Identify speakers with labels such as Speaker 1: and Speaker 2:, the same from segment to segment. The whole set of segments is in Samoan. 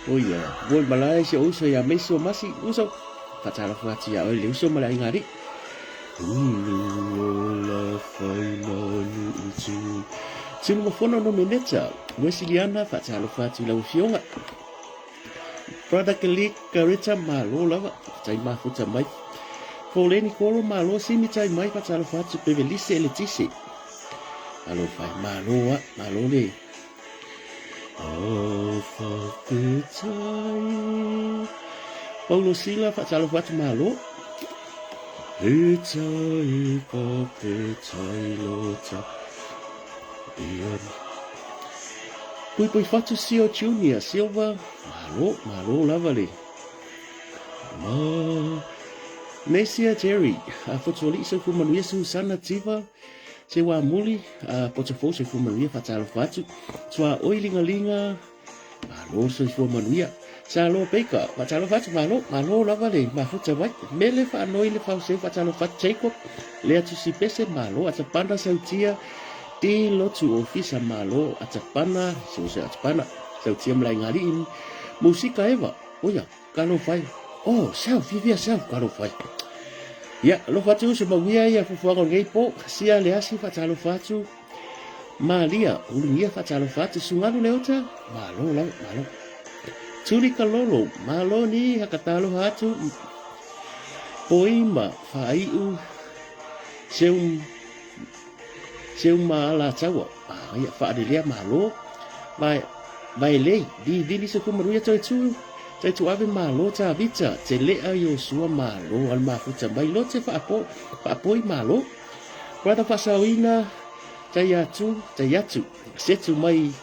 Speaker 1: Oia, voi malae si o uso ia mesi o masi, uso, whatalofa atu ia oe le uso ma le aiga alii. Ulu o la whai manu i tū. Tino mafono no meneta, Wesiliana, whatalofa atu i lau afioga. Brother Kalik Kareta, malo lava, tai mafuta mai. Foleni Koro, malo, simi tai mai, whatalofa atu, Bevelise ele tise. Alofa, malo a, malo le. Oh, whawhetai. Paulo Sila, whatalofa atu, malo. He tai whawhetai lota. Ia. Pui pui whatu Sio Junior Silva, malo, malo lava le. Ma. Nesia Jerry, a fotuali'i soifua manuia Susana Tiva, Se wā muli, a poto fou soifua manuia whatalofa atu. Tua oi lingalinga, malo soifua manuia. Salo Baker, whatalofa atu, malo, malo lava le mafuta mai. Mele whaanoi le fauseu whatalofa atu Jacob, le atu si pese, malo, atapana sautia, ti lotu ofisa, malo, atapana, se atapana, sautia mlai ngari Musika Eva, oia, Talofa e. Oh, sau, fiafia sau, talofa e. Ia, alofa atu uso mauia ia fufuaga o lenei po. Sia le asi faatalofa atu. Malia, ulugia faatalofa atu. Sugalu le ota, malo lava, malo. Tuli kalolo, malo ni hakatalofa atu. Poima, faaiu, seu Seu ma ala taua, a ia whaalelea malo, vai, vai lei, vi vili se kumaruia toi tu, toi tu ave malo ta vita, te lea i o sua malo, al mafuta mai lo te whaapo, whaapoi malo. Brother whasaoina, tai atu, tai atu, setu mai,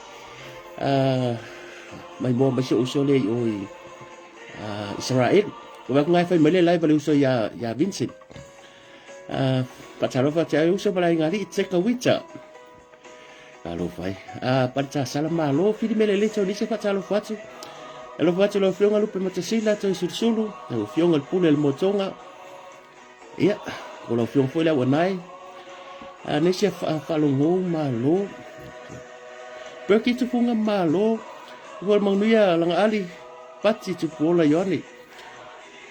Speaker 1: uh, mai moa mai se uso le i o i uh, Israel. Ko wak ngai whai mai le live le uso ia, ia Vincent. Uh, Patalofa te ai uso malai ngari te kawita. Alofa ai. Ah, panta sala malo fili mele le tau nise patalofa atu. Alofa atu lau afioga Lupe Matasila tau sulusulu, lau afioga le pule le motonga. Ia, o lau afioga foi le au anai. Ah, nisi a whaalongou malo. Perky tupunga malo. Ua manuia langa ali. Pati tupuola Ioane.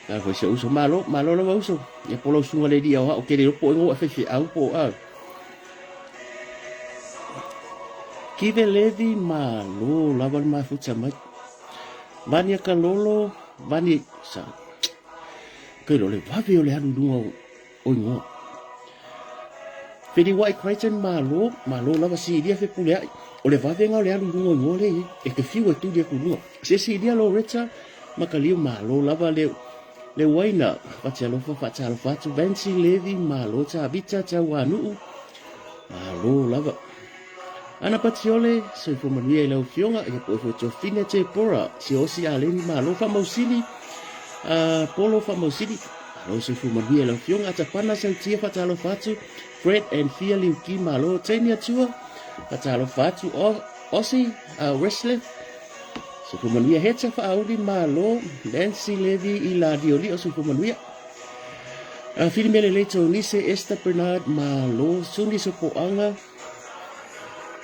Speaker 1: Ka foi se uso malo, malo lava uso. Ia po lau sunga le lia o hao ke le po ingo e fe au po a. Kive levi malo lava le mafuta mai. Vania kalolo, vani sa. Ke lo le vave o le alu lunga o o ingoa. Whiriwai Crichton malo, malo lava silia fe pule ai. O le vavenga o le alu lunga o ingoa le e ke fiu e tuli aku lunga. Se silia Loretta Makaliu malo lava le le uaina fatialofa faatalofa atu Vancy Levy malo Tavita Tauanuu malo lava Ana Patiole soifua manuia i lau afioga ia po e foi Tofine Tepora Siosi Aleni malo Faamausili uh, Polo Faamausili malo soifua manuia i lau afioga Atapana Sautia faatalofa atu Fred and Fia Liuki malo Teni Atua faatalofa atu Ossie uh, Westleth Soifua manuia Hetsa Faauli Malo Nancy Levy i la Liolio Soifua manuia uh, Filimele Leito Nise Esther Bernard Malo Suni Sopoaga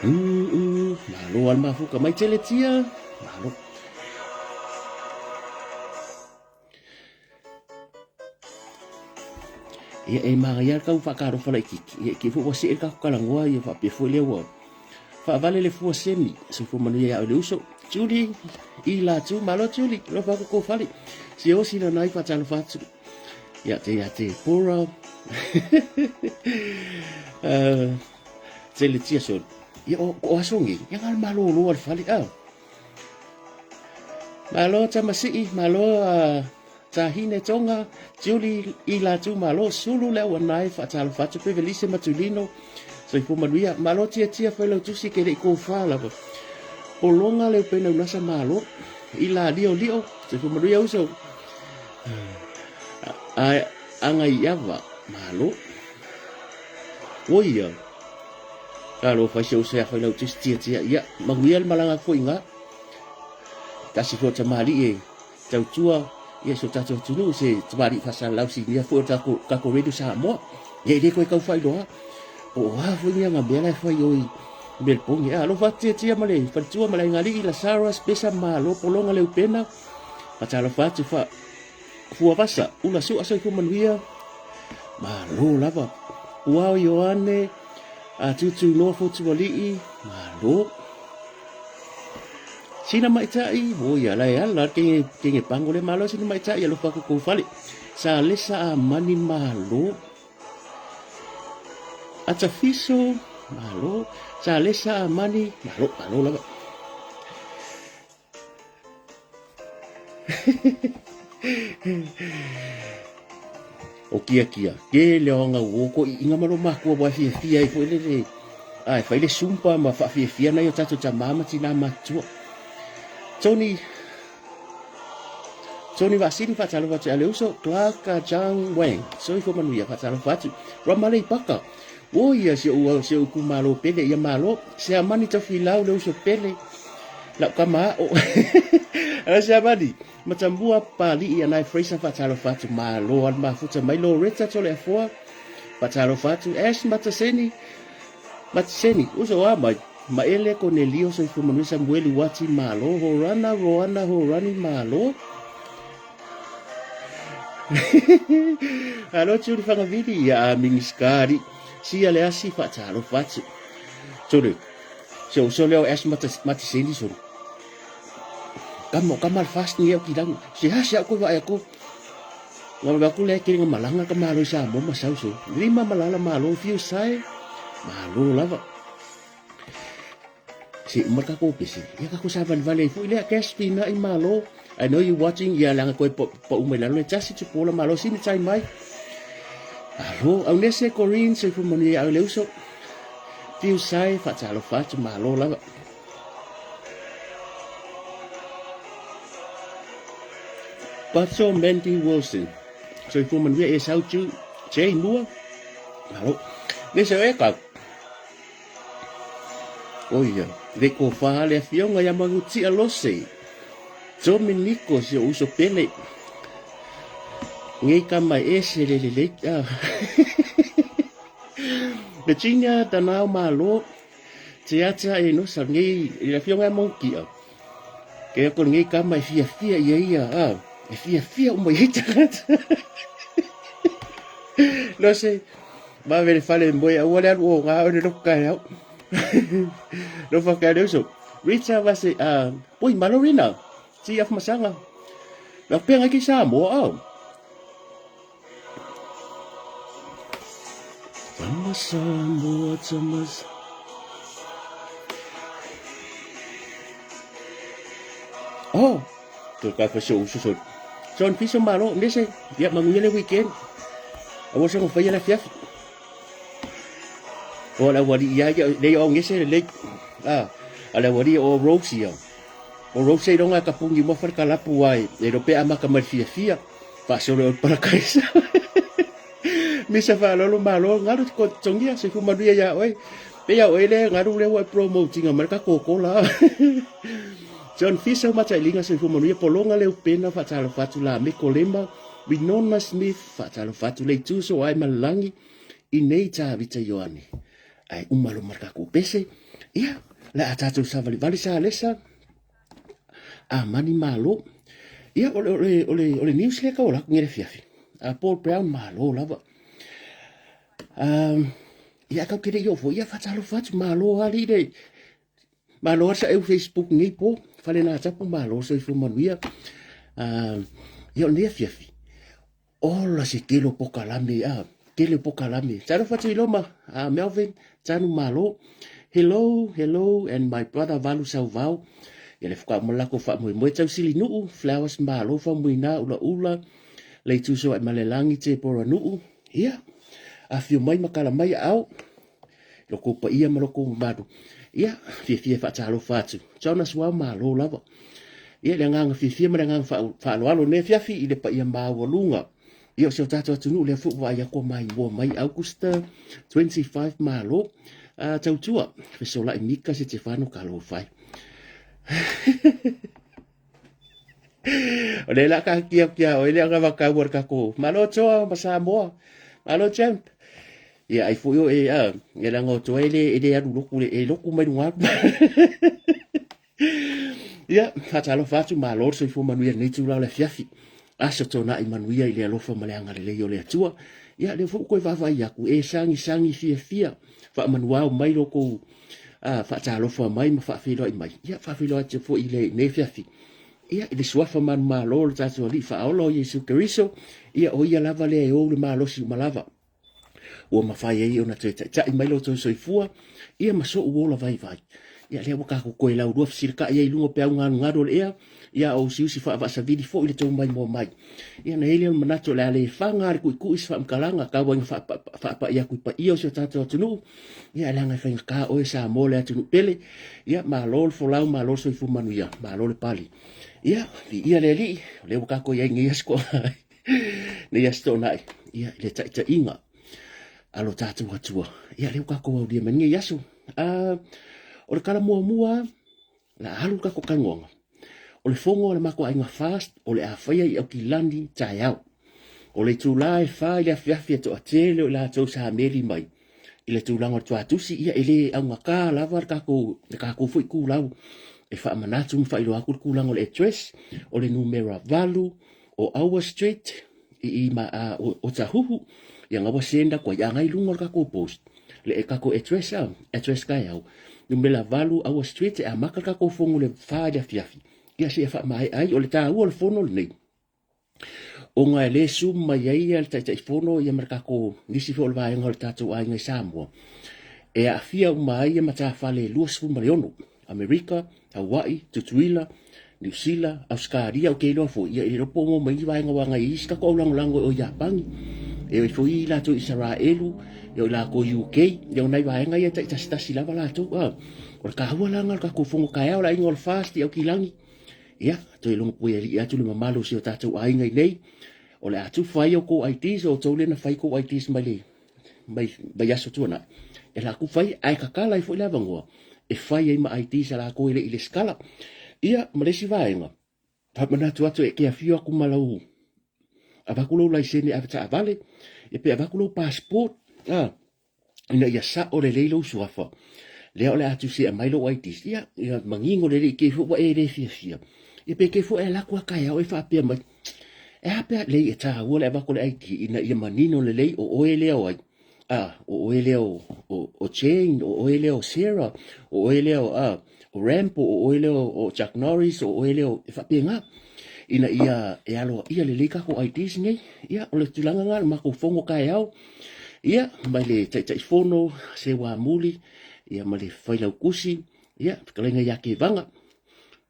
Speaker 1: mm, mm, Malo al mafuka mai Teletia Malo Ia e māngai kau whakaaro whala i ki, ia ki fu wasi e ka kalangoa ia whapea fo le ua. Whaavale le fua semi, so fua manuia ia le uso. Julie, i la tu, malo Julie, lo whako ko whale. Si o sina nai whatalo whatu. Ia te ia te pora. uh, te le tia so. Ia o, o asongi, ia ngal malo lo al whale. Ah. Malo tamasii, malo uh, Tahine Tonga, Julie i la tu malo, Sulu le au anai, whaatalofa atu, Pevelise Matulino, Soifua manuia, malo tia tia whai lau tusi ke lei kōwhā lava. Pologa le upena ulasa malo i la lio lio soifua manuia uso. A anga i ava malo. Oia. Talo fai se uso ya fai lau tis tia tia ia manuia le malaga foi nga. Tasi foi tamali e tautua ia so tatou atunuu se tamalii faasalalau sinia foi o takou takou radio Samoa. Ia e le toe tau faailoa po o a foi ni aga mea la e fai oi Melbourne. Ia alofa atu tiatia ma le faletua ma le aigalii Lazarus Pesa Malo Pologa Leupena. Faatalofa atu fa Fuavasa ula sua soifua manuia. Malo lava. Puao Ioane a Tutunoa Fotualii. Malo. Sina maitai, o ia la e ala kenge kenge pango le malo sina maitai alofa ko kou fale. Sa lesa a mani malo. Ata fiso malo, sa lesa a mani malo, malo lava. O kia kia, ke le anga o ko i inga malo makua wa fia fia i foi le le ai fai le sumpa ma fa fia fia na yo tato ta mama ti na matua. Tony Tony Vasini whatalofa atu ale uso Clark Chang Wang soifua manuia whatalofa atu Ramalei Paka o ia si ou si ou ku malo pele ia malo se amani tawhilau le uso pele lau kama o ala se amani Matamua Pali'i Anae Fraser faatalofa atu Malo alu mafuta mai Loretta Toleafoa faatalofa atu Ash Mataseni Mataseni uso a mai Maele Konelio Soifua Manuia Samueli Wati Malo Horana Roana Horani Malo Alo Tuli Fagavili ia a Miniskari Sia le asi faatalofa atu Tole Se uso leo Ash Mataseni solo Kama kama le fast ni au ki rangi. Se ha se au koe vaai aku. Nga vaai aku le kiri nga malanga ka malo i Samoa ma sau so. Lima malala malo fiu sae. Malo lava. Se uma ka ko pese. Ia ka ko sa vale vale foi lea cash pina i malo. I know you watching ia langa koe pa, pa uma i lalo le tasi tu pola malo sini tai mai. Alo, au nese Corinne se fu manu ia au le uso. Fiu sae whaatalofa atu malo lava. Paso Mandy Wilson. Soifua manuia e sau tu Jay Mua. Malo. Le se e ka. O ia, le ko wha le afioga ia Magutia Lose. Dominico si o uso pele. Ngei ka mai e se le le le. Ah. Virginia Danao Malo. Te ata e no sa ngei i la fionga mo kia. Ke ko ngei ka mai fia fia ia ia a. E fia fia o mai tagata. No se ma vele fale moe au le alu o ngā o le loko kai au. No whaka le uso. Rita vase a poi malorina. Ti af masanga. La penga ki Samoa au. Tama Samoa, tama Oh, to ka fa so so so. John Fiso malo nese, ya manguia le weekend. Awa sa ko fa la fiaf. O la wali ya ya le o ngese le ah ala wali o Rose ya. O Rose i ka pungi mo fa ka lapu ai. E ro pe ama ka mal fia fia. Faasolo o le parakaisa. Misa faalolo malo ngalu ko tongia se fu manuia ia oe. Pe ia oe le ngalu le ua promotinga mai ka kokola. John Fisa matailinga se fu manuia polonga le upena faatalofa atu la me kolema Winona Smith faatalofa atu le tuso ai malangi i nei Tavita Ioane. Ai umalo marka ko pese. Ia, la a tātou savalivali sa lesa. A mani malo. Ia, o le, o le, o le, o le news lea kau la ku ngere fiafi. A Paul Brown malo lava. Um, ia kau kere i ofo, ia whatalofa atu malo ali le. Malo sa eu Facebook nei po, whale nā tapu malo soifua manuia. Um, ia o nei fiafi. Ola se tele o pokalame a tele o pokalame. Talofa atu i Loma, a Melvin, Tanu Malo. Hello, hello, and my brother Valu Sauvao. Ia le fuka uma lako wha moe moe tau sili nuu, Flowers Malo fa muina ula ula, lei tuso ai malelangi te pora nuu. Ia, a whio mai makala mai au. Lo kou paia ma lo kou mamalu. Ia, fiafia e faatalofa atu. Jonas Wao, malo lava. Ia, le agaga fiafia ma le agaga faaaloalo i lenei afiafi i le paia maualuga. Ia, o si o tatou atunuu lea foi ua vaai atu ua maimoa mai Augusta 25, malo. Tautua, fesolai Mika Setefano Talofa e. O lea la ka kia kia o ile anga vakau o le kako. Malo toa ma Samoa. Malo champ. Ia ai foi o e a e langa o toa ele ele alu loku le e loku mai lunga. Ia, faatalofa atu malo le soifua manuia lenei itula o le afiafi. Aso tona'i manuia i le alofa ma le agalelei o le Atua. Ia, lea foi ua toe vaavaai atu, e sagisagi fiafia, faamanuao mai lo tou faatalofa mai ma faafeiloai mai. Ia, faafeiloai atu foi i lenei afiafi. Ia, i le suafa manumalo o le tatou Alii Faaola o Iesu Keriso, ia, o ia lava lea e ou le malosi uma lava. Ua mafai ai ona toe taitai mai lo outou soifua, ia ma so'u ola vaivai. Ia lea ua tatou toe laulua fesilaka'i ai i luga o peau galugalu o le ea, ia o usiusi faavaasavili foi le tou maimoa mai. Ia ona i ai lea o le manatu o le a le faga le tuitui se faamatalaga tau ai ina faapa'i atu i paia o si o tatou atunuu, ia leaga e faigata oe Samoa le atunuu pele. Ia malo le folau, malo le soifua manuia, malo le pali. Ia, viia le Alii, o lea ua tatou i ai i nei aso nei aso toonai, ia, i le taitaiga a lo tatou Atua. Ia, lea ua tatou aulia mai nei aso. O le tala muamua, la alu le tatou talanoaga. O le fono a le matou aiga FAST o le a faia i Aukilani taeao. O le itula e 4 i le afiafi e toatele o i latou sa meli mai i le tulaga o le tuatusi, ia e le augata lava le tatou, le tatou foi itulau e faamanatu ma faailoa atu le tulaga o le address, o le numera 8 o Aua Street i i ma a, o, o Tahuhu, ia nga ua send atu ai, a ngai luga o le tatou post, le e tatou address a, address taeao, numera 8 Aua Street e amata le tatou fono le 4 i le afiafi, ia seia faamaea ai, o le taua o le fono lenei, ona e le zoom mai ai le Taitaifono ia ma le tatou, nisi foi o le vaega o le tatou aiga i Samoa, e aafia uma ai matafale e 26, Amerika, Hawaii, Tutuila, Niu Sila, Ausetalia, ou te iloa foi, ia e le iloa po o maua mai ni vaega ua agai i isi tatou aulagolago e o Iapani, e o foi i latou Isaraelu, e o i latou UK, ia o nai vaega ia e taitasitasi lava latou. O le taua la lena o le tatou fono taeao, le aiga o le FAST i Aukilani, ia, toe logo puialii atu le mamalu o si o tatou aiga i nei, o le a tufa ai outou IDs, o outou lea na fai tou IDs mai le mai, mai aso tuanai, e la tufa ai, ae tatala ai foi le avanoa e fai ai ma IDs a latou e le i lesitala. Ia, ma le isi vaega, faamanatu atu e te afio atu ma lau, avatu lou laisene avetaavale, ia pe avatu lou passport, ina ia sao lelei lou suafa, lea o le a tusi e aumai lou IDs, ia, ia manino lelei i te i foi ua e le fiafia. Ia pe te i foi e alu atu lava taeao e faapea mai, E a pea lei e tāua le avatu o le ID ina ia manino lelei o oe lea o ai, a, o oe lea o, o, o Jane, o oe lea o Sarah, o oe lea o, a, o Rambo, o oe lea o, o Chuck Norris, o oe lea o, e faapena. Ina ia e aloaia lelei tatou IDs nei. Ia, o le tulaga lena o le matou fono taeao. Ia, mai le Taitaifono, Seua Amuli, ia ma le Failautusi, ia, fetalaiga ia Kevaga,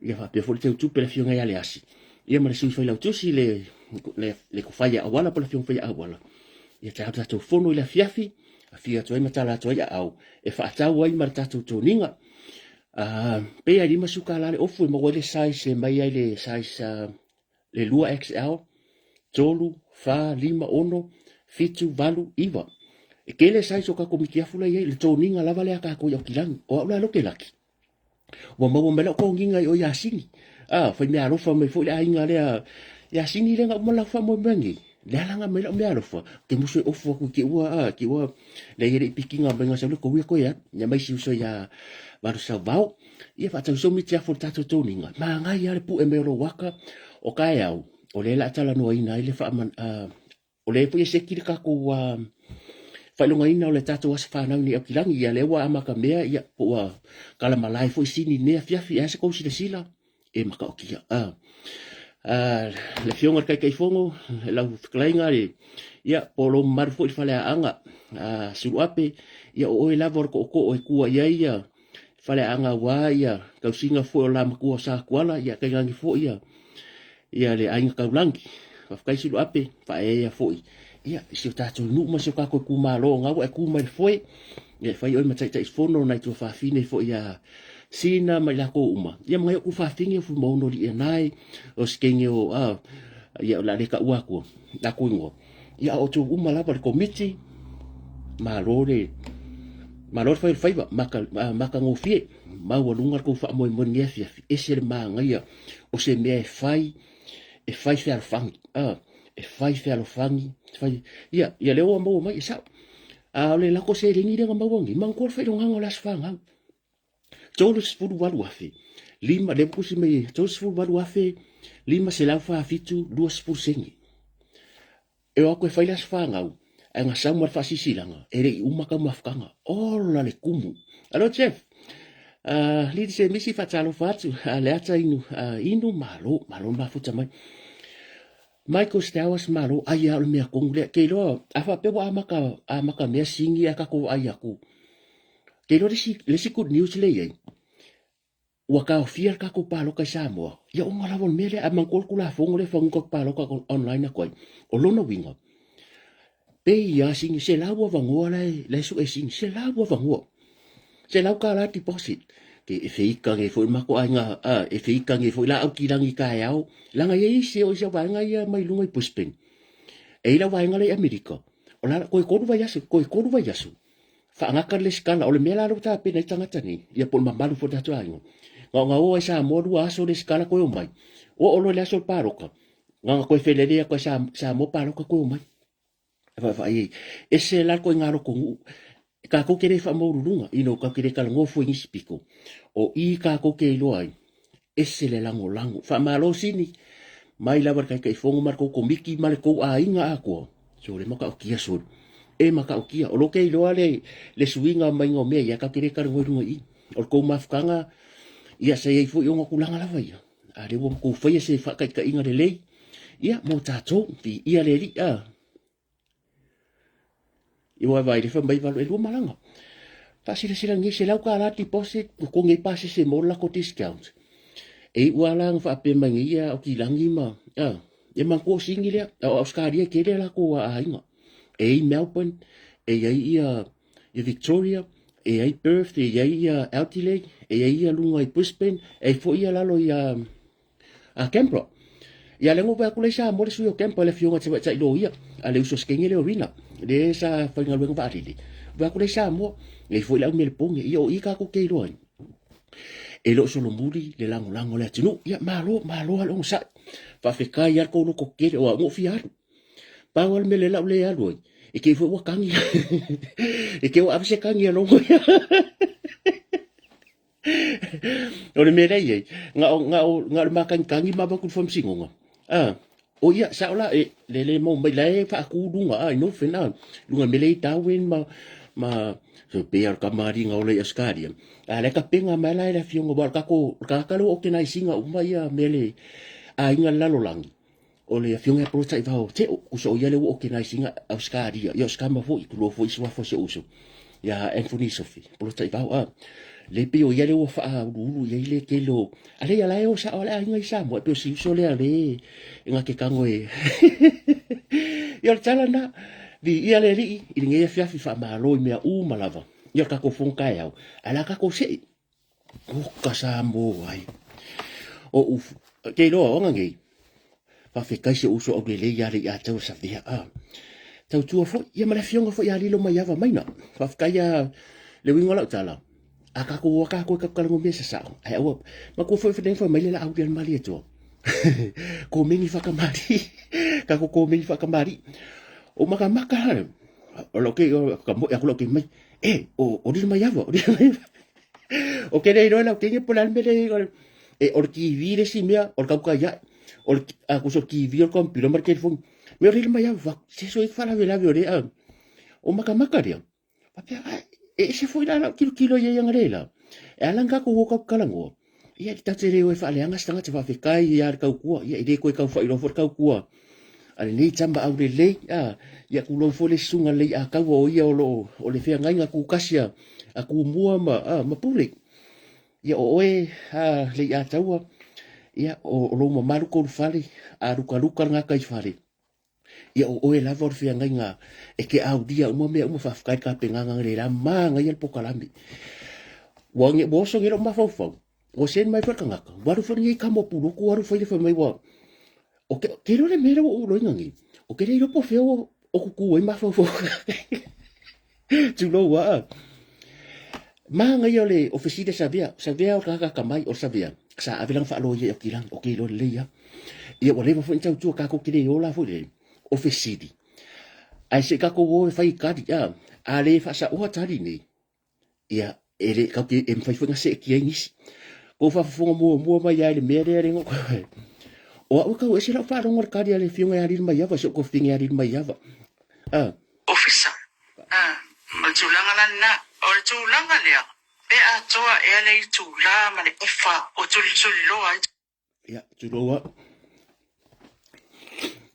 Speaker 1: ia faapea foi le teutupe le afioga ia Leasi, ia ma le sui failautusi le, le, le kofaia auala po le afioga faia auala. Ia taeao tatou fono i le afiafi, afio atu ai ma tala atu ai aau, e faatau ai ma le tatou toniga. Pei ai $50 le ofu e maua ai le size e mai ai le size le 2XL, 3, 4, 5, 6, 7, 8, 9. E tele size o tatou mitiafu la i ai, le toniga lava lea a tatou i Aukilani. O au la loke laki. Ua maua mai lau toniga i o Iasini. A, fai mea alofa mai foi le aiga lea Iasini lea na uma lau faamoemoe nei. Le ala na mai lau mea alofa, te musu e ofu atu i te ua, a, te ua, le ia le pikinga mai na sau le kou ia koe atu. Ia mai si uso ia valu sau vao. Ia faatau so miti afu le tatou toniga. Magai a le pu'e mai o lou aka o kaeau, o lea la talanoaina ai le faaman, O lea foi e seki le tatou faailogaina o le tatou aso fanau nei Aukilani. Ia lea ua amata mea, ia, po ua kalamalae foi sini i lenei afiafi. E a se tou silasila? E matautia. Le afioga i le Taitaifono, lau fetalaiga, le, ia, po o lou mamalu foi le faleaaga Suluape, ia o oe lava o le tootoo e tua i ai ia faleaaga aua ia tausiga foi o la matua o Satuala, ia tainane foi ia ia le aiga taulagi. Faafetai Suluape, faaeaea foi ia i si o tatou nuu ma si o tatou itumalo o na ua e tu mai le foe. Ia, e fai oe ma Taitaifono o nai tuafafine foi ia Sina ma i lakou uma. Ia ma ngai o ku fafine o Fuimaono Liianae, o Sikenge o, a, ia o le a le taua atua, lakou ingoa. Ia a outou uma lava le komiti, malo le, malo le fai o le faiva, maka, matagofie, maualuga le tou faamoemoe i lenei afiafi, ese le manaia o se mea e fai, e fai fealofani, a, e fai fealofani, fai, ia, ia lea ua maua mai, e sao. A o le lako seleni lea na maua nei, manatua le faailogaga o le aso fanau. 38,000, lima, lea ua tusi mai, 38,000, 547, 20 sene. E o atu e fai le aso fanau, ae na sau ma le faasilasilaga, e le i uma taumafataga. Ola le tumu. Alo Jeff, Lidi Semisi faatalofa atu, Leata inu, inu malo, malo le mafuta mai. Michael Stowers malo, ai lava o le mea tonu lea. Ke iloa, a faapea ua amata, amata mea sini ae tatou vaai atu. Ke iloa le isi, le isi good news lea e i ai, ua taofia le tatou palota i Samoa, ia uma lava o le mea lea, ae manatua le Tulafono lea e faguta le palota online atu ai. O lona uiga, pei lava sini, 100 avanoa la e, la e sue sini, 100 avanoa. $100 deposit. Ke e feika nei foi le matou aiga, a, e feika nei foi la au kilagi taeao, leaga e i ai isi o isi au vaega ia mai luga i Brisbane. E i ai lau vaega la i Amerika, o la toe 3 vaiaso, toe 3 vaiaso, faagata le lesitala. O le mea la lea ua tapena ai tagata nei, ia po o le mamalu foi o le tatou aiga, na ona o lava i Samoa lua aso lesitala toe omai, oo loa i le aso o le palota, na ona toe felelei atu lava i Samoa palota toe omai. E vaavaai ai, ese la le ituaiga lotonuu, tatou te le faamaualuluga, ina ua tatou te le talanoa fua i nisi pito, o i tatou te iloa ai, ese le lagolago. Faamalo Sini, mai lava i le Taitaifono ma le tou Komiti ma le tou aiga atoa, sole e matautia sole, e matautia. O lo te iloa le, le suiga maiga o mea ia, tatou te le talanoa i luga i i. O le tou mafutaga, ia sa i ai foi ona tulaga lava ia, a lea ua tou faia se faataitaiga lelei, ia mo tatou, viia le Alii, a. I ua vaai le fai mai valo e lua malaga. Faasilasila nei $100 deposit, totogi ai pasese mo le lako discount. E iu lava la na faapea mai nei ia Aukilagi ma, a, e manatua o sini lea, a o Ausetalia e tele a latou aiga. E i ai Melbourne, e i ai ia, ia Victoria, e i ai Perth, e i ai ia Adelaide, e i ai ia luga i Brisbane, e i ai foi ia lalo ia, a Canberra. Ia lea na ou vaai atu la i Samoa le sui o Canberra le afioga i le tamaitai loia a le uso a Sikenge lea o Rina lea sa faigaluega vaalele. Vaai atu la i Samoa, nei foi le au Melepone, ia o i tatou te iloa ai. E le o solomuli le lagolago a le atunuu. Ia malo, malo lava le onosai. Faafetai lava le tou loto tele, o au na ou fia alu. Pau lava le mea lea la ou le alu ai, e te i foi ua tagi. E te ua ave se tagi a logo ia. O le mea lea e i ai, na o, na o, na o le matagitagi ma avatu i le faamasinoga. A, o ia, sao la, e, le le mau mai, la e faatu luga, a, i Northern, a, luga i le mea lea i Darwin ma, ma, so pei lava o le kamaliga ola i Ausetalia. A, la e tapena mai la e le afioga, aua o le tatou, o le tagata lea ua organise ina uma ia mea le aiga i le lalolagi, O le afioga ia Polataivao Teo, tusa o ia lea ua organise ina Ausetalia, ia o se tama foi, tulou foi suafa o si ou uso, ia Anthony Sofi, Polataivao, a, le pei o ia lea ua faauluulu i ai le tele o, a leai, a la e o sao lava le aiga i Samoa, e pei o si uso lea le e na te tago e Ia o le tala lena, viia le Alii i lenei afiafi faamalo i mea uma lava, ia o le tatou fono taeao, ae o le a tatou see. Oka Samoa ai. O u, te iloa o aga nei, faafetai si ou uso aulelei ia Leiataua Savea, a. Tautua foi, ia ma le afioga foi ia Lilo Maiava Maina. Faafetai ia le uiga o lau tala, a tatou o a tatou e tatou talanoa mea sasao, ae aua, matua foi fai fai mai le laau ia le Malietoa. Komeni whakamari, tatou komeni whakamari. O makamaka, o lau kei, o ka moe aku lau kei mai, e, o, o Lilo Maiava, o Lilo Maiava. O ke nei loa lau kenge po le a le mea le e o le TV le isi mea o le kauka ia o le a kuso TV o le computer ma le telefoni me o le mai au fa se so i faalavelave o le a o makamaka lea faapea a e ese foi la lau tilotilo i ai angalela e ala ona tatou o tatou talanoa ia e tatou te le o e faaleaga se tagata faafetai ia le tautua ia e le toe tau faailoa foi le tautua a lenei tama aulelei a ia tulou foi le susuga lelei Ataua o ia o lo o o le feagaiga tutasi a a Tumua ma a ma Pule. Ia o oe a Leiataua ia o, o lou mamalu kou fale a lukaluka le gataifale. Ia o oe lava o le feagaiga e te aulia uma mea uma faafetai i le tapenaga le la manaia le pokalame. Ua ua oso nei lou mafaufau, ua send mai foi le tagata, ua alu foi lenei tama o Pulotu ua alu fai le fai mai ua o ke ke iloa le mea lea ua ou iloaina nei, o ke le iloa po o fea ua o tutu ai mafaufau. Tulou aa. Manaia o le ofesili a Savea. Savea o le tagata atamai o le Savea. Sa ave lana faaloia i Aukilani. O ke iloa lelei lava. Ia ua leva foi ona tautua tatou te le ola foi le ofesili. Ae se i tatou o e fai tali, a, a le faasaoa tali nei, ia e le tatou te, e mafai foi ona seetia ai nisi. Kou faafofoga muamua mai lava i le mea lea le O au e tau ese lau faalogo i le tali a le afioga ia Alilmaiava, si ou tofina ia Alilmaiava. A.
Speaker 2: Ofisa. A, o le tulaga la lena. O le tulaga lea, pe atoa ea le itula ma le efa o tulituliloa ai.
Speaker 1: Ia, tulou au.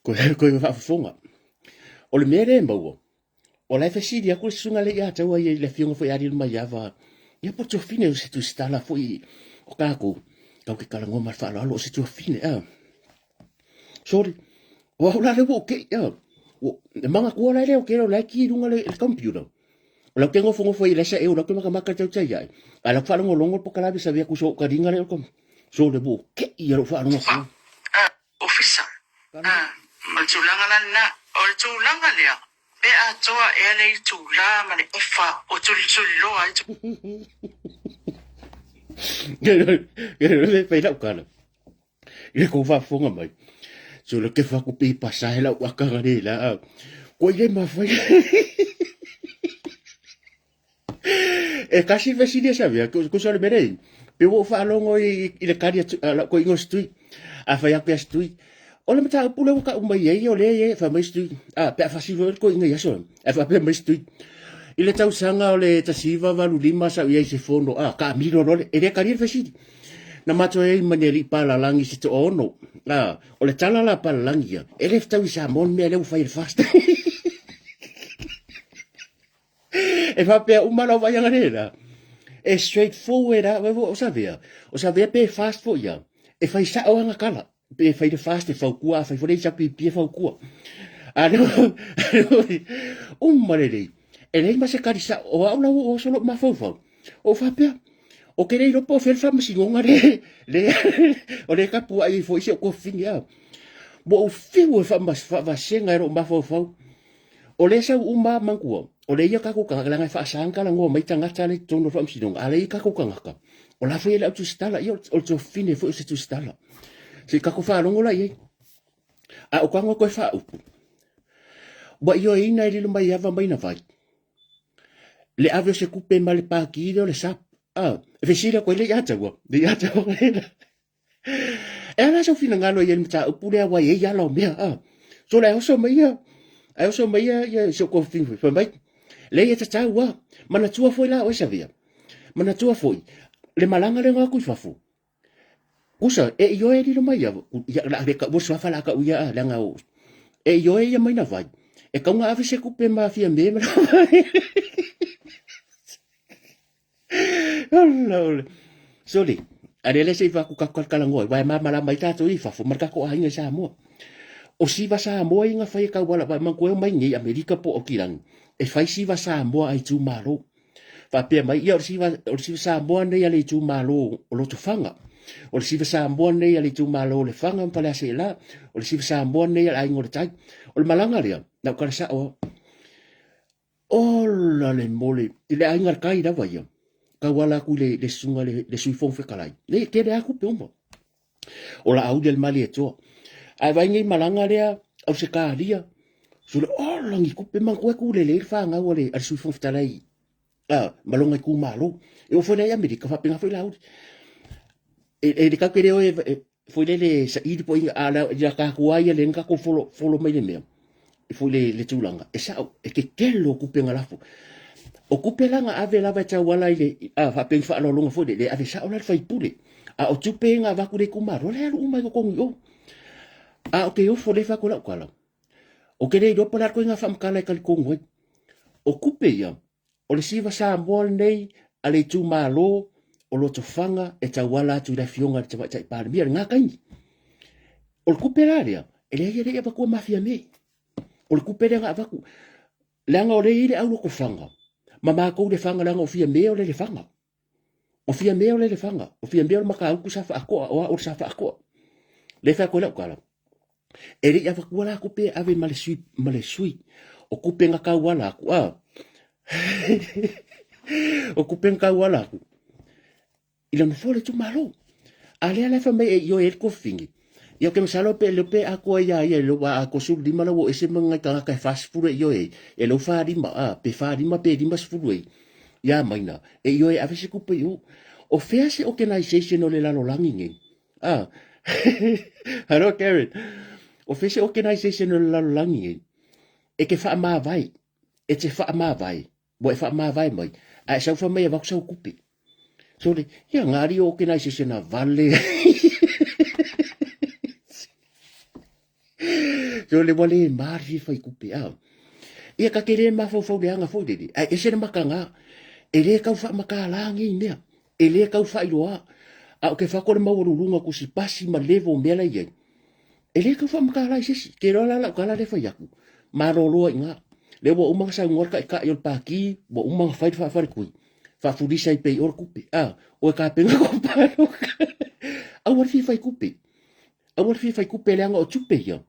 Speaker 1: Koe, koe faafofoga. O le mea lea e maua, o la e fesili atu le susuga lea ia te au ai le afioga foi ia Alilmaiava, ia po o tuafine o se tusitala foi o tatou, tatou te talanoa ma le faaaloalo o se tuafine, a. Sorry, o au la lea ua ou kei, a. E manatua la lea o ke o la e ki i luga le computer. O lau te nofonofo i lesa e o lau te makamaka le tautai ai. A lau faalogologo le pokalave sa vea kuso o kaliga le o so le ua kei ia lou faalogo
Speaker 2: atu. Ofisa. A, o le tulaga la lena. O le tulaga lea, pe atoa ea le itula ma le efa o tulituliloa ai.
Speaker 1: Ke fai lau kala. I le kou faafofoga mai. So le kefa ku pi pasa he lau akanga le la. Ko ile mafai. E kasi fesili e savea, ko ko sole mere. Pe wo faalogo i i le kali atu la ko ingo stui. A fai aku ia stui. O le mataupu le ua kau mai ai o le e fai mai stui. A pe a fasi foi ko inga ia so. E fa pe mai stui. I le tausaga o le 1985 sa i ai se fono a ka milo lole e le kali le fesili. Na matou ai ma ni alii palalangi se toaono. A, o le tala la palalangi ia, e le fetaui i Samoa le mea lea ua fai e le FAST. E faapea uma lau vaiaga le la. E straight forward a, o savea. O savea pe fast foi ia. E fai sao anga kala. Pe fai le fast e faukua, a fai foi le HPP e faukua. A le uma lelei. E leai ma se kali sao. O au la ua oso lou mafaufau. O faapea, o ke le iloa po o fea le faamasinoga le, le, o le tapuai ai foi si ou tuafafine a. Ua ou fiu e faavasega e lou mafaufau. O lea sau uma manatua, o lea ia tatou tagata, leaga e faasa ona talanoa mai tagata la e i totonu o le faamasinoga, a o lea ia tatou tagata, o la foi e le au tusitala, ia o le tuafafine foi o se tusitala. Se i tatou faalogo la i ai. A o tago toe faaupu, ua ioeina e Lilomaiava mai na vai, le ave o se tupe ma le pati lea o le SAP. A, e fesili atu ai le ia taua, le ia taua. E ala sau finagalo i ai le mataupu lea ua i ai ala o mea. A, so le oso mai ia, ae oso mai ia, ia si ou tuafafine fai mai, leai e tatau a, manatua foi la oe Savea, manatua foi, le malaga lea na o atu i fafo, Usa, e ioe e lilo mai ia, ia la le ka ua suafa la ka uia a, leaga o, e ioe ia mai na vai. E kau nga ave se kupe ma fia me ma Ola, ola. Sorry. A le le se i faku ka kala ngoi, wai ma mala mai tātou i fafo, ma kako ainga i Samoa. O siva Samoa i nga whai e kauala, wai man koe mai nei Amerika po o kirangi. E whai siva Samoa ai tū malo. Faapea mai, ia o le siva, o le siva Samoa nei a le itumalo o Lotofaga, o le siva Samoa nei a le itumalo o Lefaga ma Faleaseela, o le siva Samoa nei a le Aiga o le Tai. O le malaga lea, na ou kala sao au. Ola le mole, i le Aiga o le Tai lava ia, tauala atu i le, le susuga le, le Sui Fofoga Fetalai. Nei, tele lava tupe uma. O la auli a le Malietoa. Ae vaai nei malaga lea, Ausetalia, sole, ola ni tupe, manatua e tulele ai le fanau a le, a le Sui Fofoga Fetalai a, ma lona itumalo. E oo foi la i Amerika, faapena foi Laauli. E, e le tatou te le o e, e foi lele saili po o a la, ia tatou lava ia lea na tatou folo, folo mai le mea, e foi le, le tulaga, e sao, e tetele o tupe na lafo. O tupe la na ave lava e tauala i le, a, faapea ni faaaloaloga foi lele, le ave sao la i le faipule. A o tupe na avatu i le itumalo, la e alu uma i totogi i o. A o ke ofo lea e fai atu ai lau tala, ou te le iloa po o le a le ituaiga faamatala e talitonu ai. O tupe ia, o le siva Samoa lenei a le itumalo o Lotofaga e tauala atu i le Afioga i le Tamaitai Palemia i lena taimi. O le tupe la lea, e leai e le i avatua Mafia nei. O le kupe lea na avatu. Leaga o lea e i ai le aulotofaga ma matou Lefaga leaga o Fiame o le Lefaga. O Fiame o le Lefaga, o Fiame o le Matautu sa Faatoa, o au o le Sa Faatoa. Lea e fai atu ai lau tala, e le i avatua la tupe e ave ma le sui, ma le sui. O tupe na tauala atu, a. O tupe na tauala atu i le nofoa o le itumalo. A lea la e fai mai e ioe ai le tofiga, ia ou te masalo pe le pe atoa ia ia i lou a 35 la ua ese ma nai tagata e 40 e ioe ai, e lou 45 a, pe 45 pe 50 ai ia maina e ioe e ave se tupe i o. O fea se organization o le lalolagi nei? A. Hello Karen. O fea se organization o le lalolagi nei e ke faamavae, e te faamavae Ua e faamavae mai, ae sau fai mai e avatu sau kupe. Sole, ia ngari o ke nai sese na vale. Sole, ua le mari fia fai kupe, a. Ia ka ke le mafaufau leaga foi lele, ae ese le makaga, e le tau faamakala nei mea, e le tau faailoa, a o ke fako le maualuluga o tusipasi ma level o mea la i ai. E le tau faamatala i se isi. Ke iloa la lau tala lea e fai atu, malolo ai i ina. Lea ua uma ona saunoa le taitai o le pati, ua uma ona fai le faafaletui, faafulisa ai pea i o le tupe. A, o e tapena kou palota. Aua le fia fai tupe. Aua le fia fai tupe leaga o tupe ia.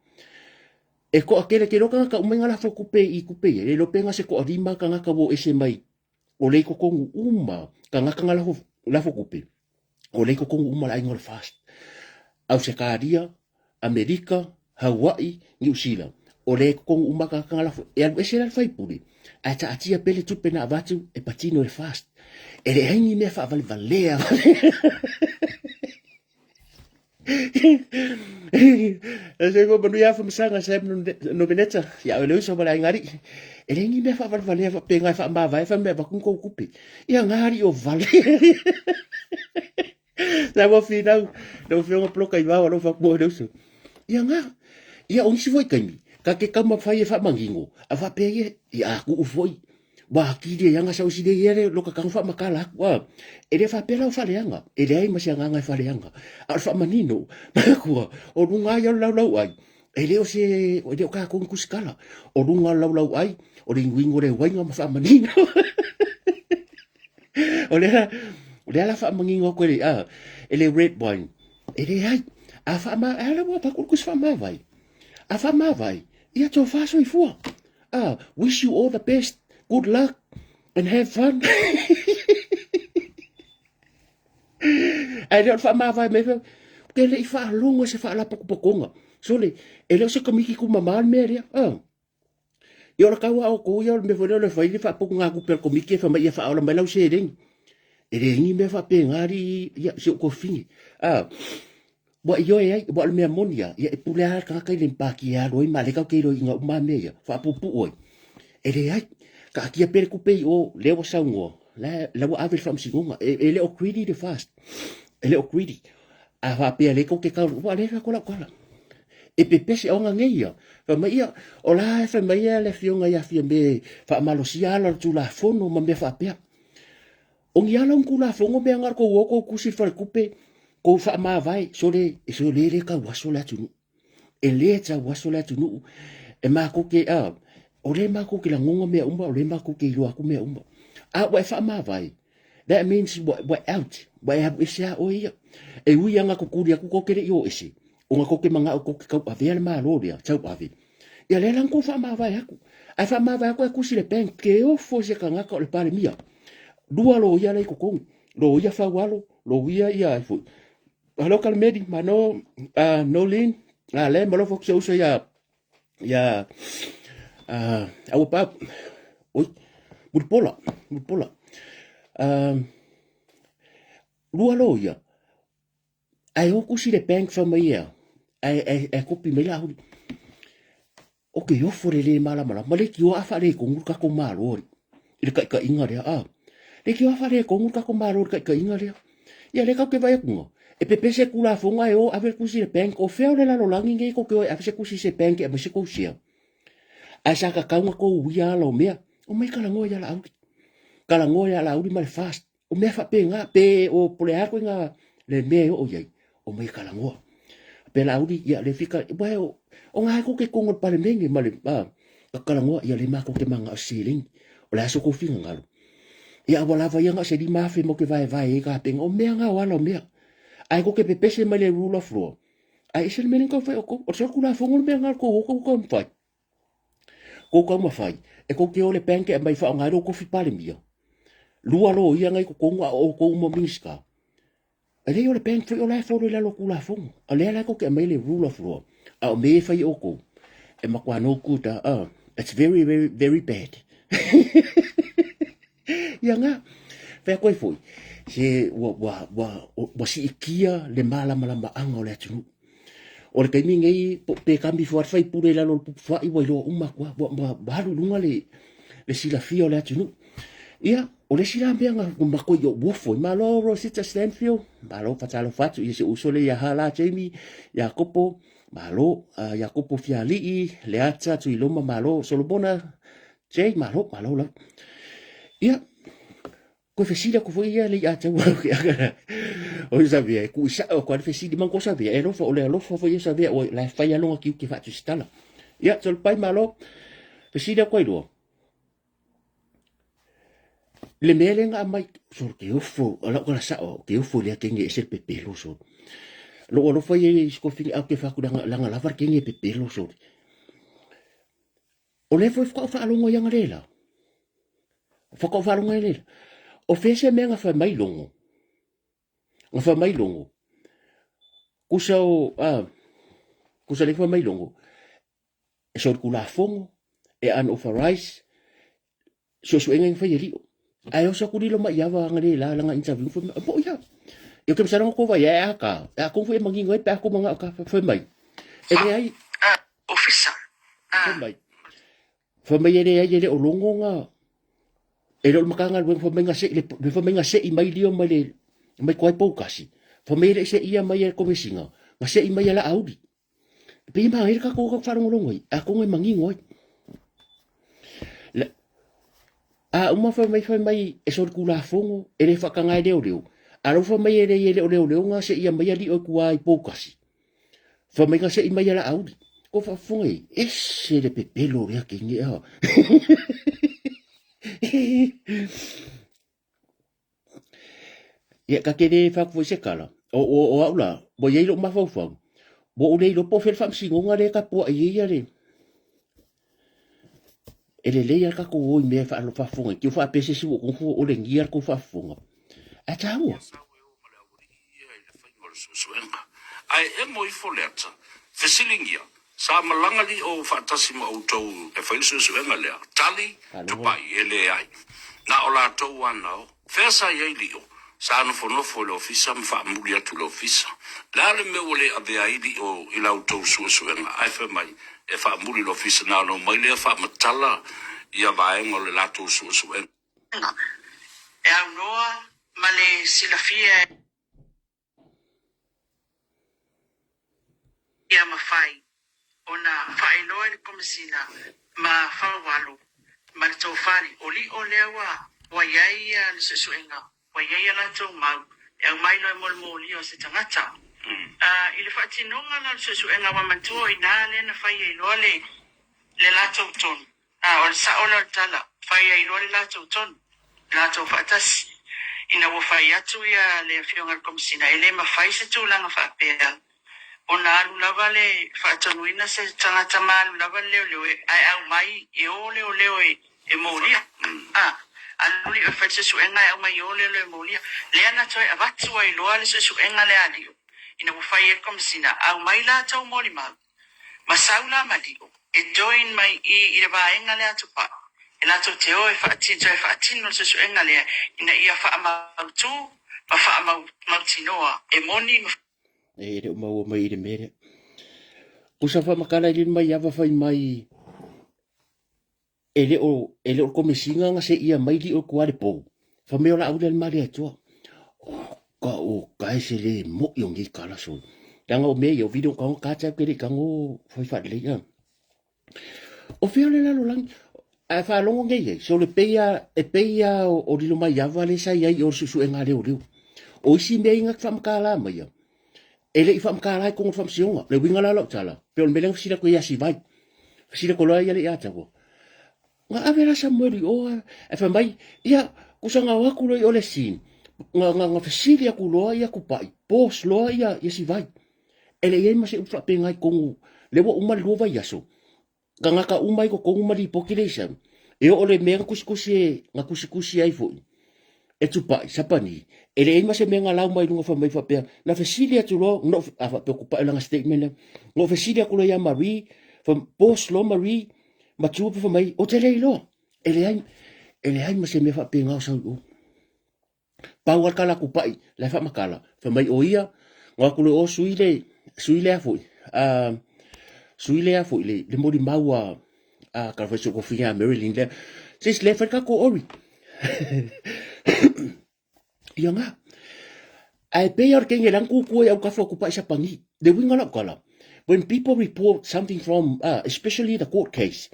Speaker 1: E toatele, ke iloa tagata uma i na lafo tupe i tupe ia, le iloa pe na se toalima tagata ua o ese mai o lea i totonu uma tagata na lafo, lafo tupe. O lea i totonu uma le aiga o le FAST. Ausetalia, Amerika, Hauaʻi, Niu Sila. O lea i totonu uma tagata na lafo. E alu ese la le faipule, ae taatia pea le tupe na avatu e patino e le FAST. E leai ni mea faavalevalea. E se ko manuia whamasaga Sam Nomeneta ia o le uso ma le aiga alii. E leai ni mea faavalevalea faapena e faamavae fai mai avatu ni kou kupe. Ia ngā alii o vale. Sa ua finau lau afioga Poloka i vao alofa atu mo le uso. Ia ngā. Ia o nisi foi taimi, ka te taumafai e faamanino, a faapea ia, ia a tuu foi. Ua atili ai aga sau sile ia le loka tago faamatala atu a. E le faapea la o faaleaga, e leai ma se agaga e faaleaga. A o le faamanino, manatua, o luga lava ia o le laulauai, e le o se, e le o tatou ni tusitala. O luga o le laulauai, o le inuinu o le uaiga ma faamanino. O lea, o lea la faamanino atu e le, a, e le red wine. E leai, a faama, a la ua avatu le tusi faamavae. A faamavae, ia tofa soifua. Ah, wish you all the best, good luck and have fun. Ae le o le faamavae mai foi, ke le i faalogo se faalapotopotoga. Sole, e le o se komiti tumama le mea lea. Ah. Ia o le tau a outou ia o le mea foi lea o le fai le faaputugatupe a le komiti e fai mai ia faaola mai lau seleni. E leai ni mea faapena alii, ia si ou tuafafine. Ah. Ua ioe ai, ua o le mea moni lava, ia e pule lava le tagata i le pati e alu ai ma o lea tatou te iloiina uma lava mea ia, faapuupuu ai. E leai, taatia pea le tupe i o, lea ua saunoa, la, la ua ave i le faamasinoga. E, e le o greedy le FAST, e le o greedy. A faapea lea tou te tau, ua lea fai atu lau tala. E pepese o aga nei ia. Fai mai ia, o la e fai mai ia le afioga ia Fiame faamalosia ala o le Tulafono ma mea faapea. O ni ala o ni Tulafono mea na o le tou o tou tusi i le faletupe, tou faamavae, sole, sole e le tau aso le atunuu. E le tau aso le atunuu. E matou te, a, o lea matou te lagona mea uma, o lea matou te iloa atu mea uma. A ua e faamavae, that means ua, ua out, ua e alu ese lava oe ia. E ui lava ina tutuli atu tou te le i o ese, ona tou te manao tou te tauavea le Malo lea, tauave. Ia lea la na tou faamavae atu. Ae faamavae atu ae tusi i le bank, ke ofo i se tagata o le Palemia. Lua loia la i totonu, loia Faualo, loia ia ai foi. Hello Kalemeli, mano Nolin, le malo fo se uso ia ia aua pa oi Mulipola, Mulipola. Lua loia. Ae o kusi le bank fai mai ea, ae, ae, ae kopi mai la huli. O ke ofo le le malamalama, le kioa a faaletonu le tatou Malo alii, i le taitaiga lea, a. Le kioa a faaletonu le tatou Malo i le taitaiga lea. Ia lea tatou te vaai atu na, e pepese Tulafono ae o ave le tusi i le bank, o fea o le lalolagi nei tou te o e ave se tusi i se bank e aumai se tou share. Ae sa tatau ona tou uia ala o mea, omai talanoa ia Laauli. Talanoa ia Laauli ma le FAST. O mea faapena, pe o po o le a ituaiga le mea e oo i ai, omai e talanoa. Pe Laauli, ia le fika, uae o, o na e tou te i totonu o le Palemene ma le, a, Kakalagoa, ia le makou te magao seleni. O le a so kou finagalo. Ia ua lava ia na o se 5,000 matou te vaevae ai kapega. O mea na o ala o mea. Ae tou te pepese mai le rule of law. Ae ese le mea lea na taumafai outou. O le solitulafono le mea lena a le tou o tou taumafai. Tou taumafai e tou te o i le bank e aumai faaaoga ai lou tofi Palemia. Lua loia na i totonu a o outou uma o Minisita. E leai o le bank foi o la e follow i lalo o Tulafono. O lea la tou te aumai le rule of law, a o mea ia e fai e outou, e matua no good a, uh, it's very, very, very bad. Ia nga, fai atu ai foi, se ua, ua, ua, ua siitia le malamalamaaga o le atunuu. O le taimi nei, pe kami fua le faipule i lalo o le pupu fa'i, ua iloa uma atu lava, ua, ua, ua alu i luga le, le silafia o le atunuu. Ia, o le isi la mea na matou i ou ofo ai, malo Rosita Stanfield, malo fatalofa atu i si ou uso lea ia Hala Jamie, Iakopo, malo, Iakopo Fialii, Leata Tuiloma, malo, Solomona Jay, malo, malo lava. Ia, koe fesili atu foi ia le ia te ua ke aka. O sa vea e ku isa o kwa fesili man ko sa vea e alofa o le alofa foi sa vea o la fai alonga ki ke fatu stala. Ia, tol pai malo. Fesili atu ai lua. Le mea lea na aumai, sole ke ofo, o lau tala sao, ke ofo lea kenge ese le pepelo sole. Lou alofa ia i sikofini au ke faku langa, langa lava le kenge pepelo sole. O lea foi whakao whaalongo i anga lela. Whakao whaalongo i lela. O fea se mea nga whai mai longo. Nga whai mai longo. Kusa o, ah, kusa le whai mai longo. E solitulafono, e unauthorized, suesuega e fai e lio. Ae oso aku lilo mai ava anga le la langa interview fai mai, po ia. Ia ke masala ko vai e aka, e ako foi mangingo e pe ako manga ka fai mai. E le ai
Speaker 2: Ofisa.
Speaker 1: Fai mai. Fai mai e le ai e le o longo nga e le o le Matagaluega fai mai nga se le fai mai nga se i mai lio mai le mai koai poukasi. Fai mai e le se ia mai e komesina, nga se i mai ala auli. E pei e manaia le tatou tau faalogologo ai, atonu e manino ai. A uma fai mai fai mai e solitulafono, e le faataga e leoleo, a o la ua fai mai e leai e le o leoleo na seia mai alii o i tua i Poutasi. Fai mai na sei mai e Laauli. Ko faafofoga i, ese le pepelo o lea teine a. Ia, ka te le whāku foi se kala. O, o, o au la, ua iai lou mafaufau, ua ou le iloa po o fea le faamasinoga lea e tapuai ai ia le... E lelei lava le tatou o i mea e faafofoga ai, te i ua faapea se isi ua outou olegia le tou faafofoga. Ae taua.
Speaker 3: Ia sau e o ma le aualii ia i le faiga o le suesuega. Ae emo ifo le ata, fesiligia, Sa malaga lio faatasi ma outou e fai le suesuega lea? Tali, Tupai, E leai. Na o latou ana o. Fea sa i ai lio? Sa nofonofo i le ofisa ma faamuli atu i le ofisa. Le a le mea ua le avea ai lio i la outou suesuega? Ae fai mai, E faamuli i le ofisa. Na ona omai lea faamatala ia vaega o le latou suesuega.
Speaker 2: E aunoa ma le silafia e. Ia mafai ona faailoa i le Komesina ma Faualo ma le Tofali o lio lea ua ua i ai le suesuega, ua i ai a latou mau e aumai loa e molimolio se tagata. I le faatinoga la o le suesuega ua manatua o i ina lea na fai ai loa le le latou tonu. A o le sao lea o le tala, fai ai loa le latou tonu, latou faatasi. Ina ua fai atu ia le Afioga i le Komesina, e le mafai se tulaga faapea ona alu lava le faatonuina se tagata ma alu lava le leoleo ae aumai e o leoleo e molia. A alu lio e fai le suesuega ae aumai e o leoleo e molia. Lea na toe avatu ai loa le suesuega lea a lio ina ua fai ai le Komesina, aumai latou molimau. Ma sau la ma lio e join mai i i le vaega lea Tupac e latou te o e toe faatino le suesuega lea ina ia faamautu ma faamautinoa e moni ma
Speaker 1: E le o maua mai i le mea lea. Kusa whamakala i lin mai ava whai mai e le o e le o komesina nga se ia mai li o kua le pou. Wha mea o la aule al mali atua. O ka o ka e se le mo i o ngi kala so. Langa o mea ia o video ka o ka tau ke le ka ngo whai wha le ia. O whia le lalo langi. A wha longo ngei ei. So le peia, e peia o, o lilo mai ava le sa iai o susu e ngā leo leo. O isi mea i ngā whamakala mai ia. E le i whamakala i kongo whamsionga. Le winga la lau tala. Pe o le mea lenga fisila koe ia si vai. Fisila ko loa ia le ia taua. Nga ave la Samuel i o ae fai mai, ia, kusa nga o aku loa i o le scene, nga, nga, nga fesili aku loa ia Kupaʻi, pause loa ia, ia Sivai. E le i ai ma se upu faapena i tonu, lea ua uma le lua vaiaso, tagata uma i totonu ma lipoti le isau, e oo le mea na tusitusi e, na tusitusi ai foi e Tupai, Sapani, e leai ma se mea na lau mai luga fai mai faapea, na fesili atu loa, no, a faapea o Tupai lana statement lea, na ou fesili atu loa ia Marie, fa, pause loa Marie, matua pe fai mai, ou te le iloa, e leai, e leai ma se mea faapena o sau i o. Pau lava le tala a Tupai, la e faamatala, fai mai o ia, na o atu loa o sui le, sui lea foi, sui lea foi le, le molimau a, a tala fai sou tofiga a Marilyn lea, sis le fai le tatou ori. Ia nga. Ae pei lava o le kenge la na tutu ai autafa o Tupai Sapani. Le uiga o lau tala, when people report something from, especially the court case,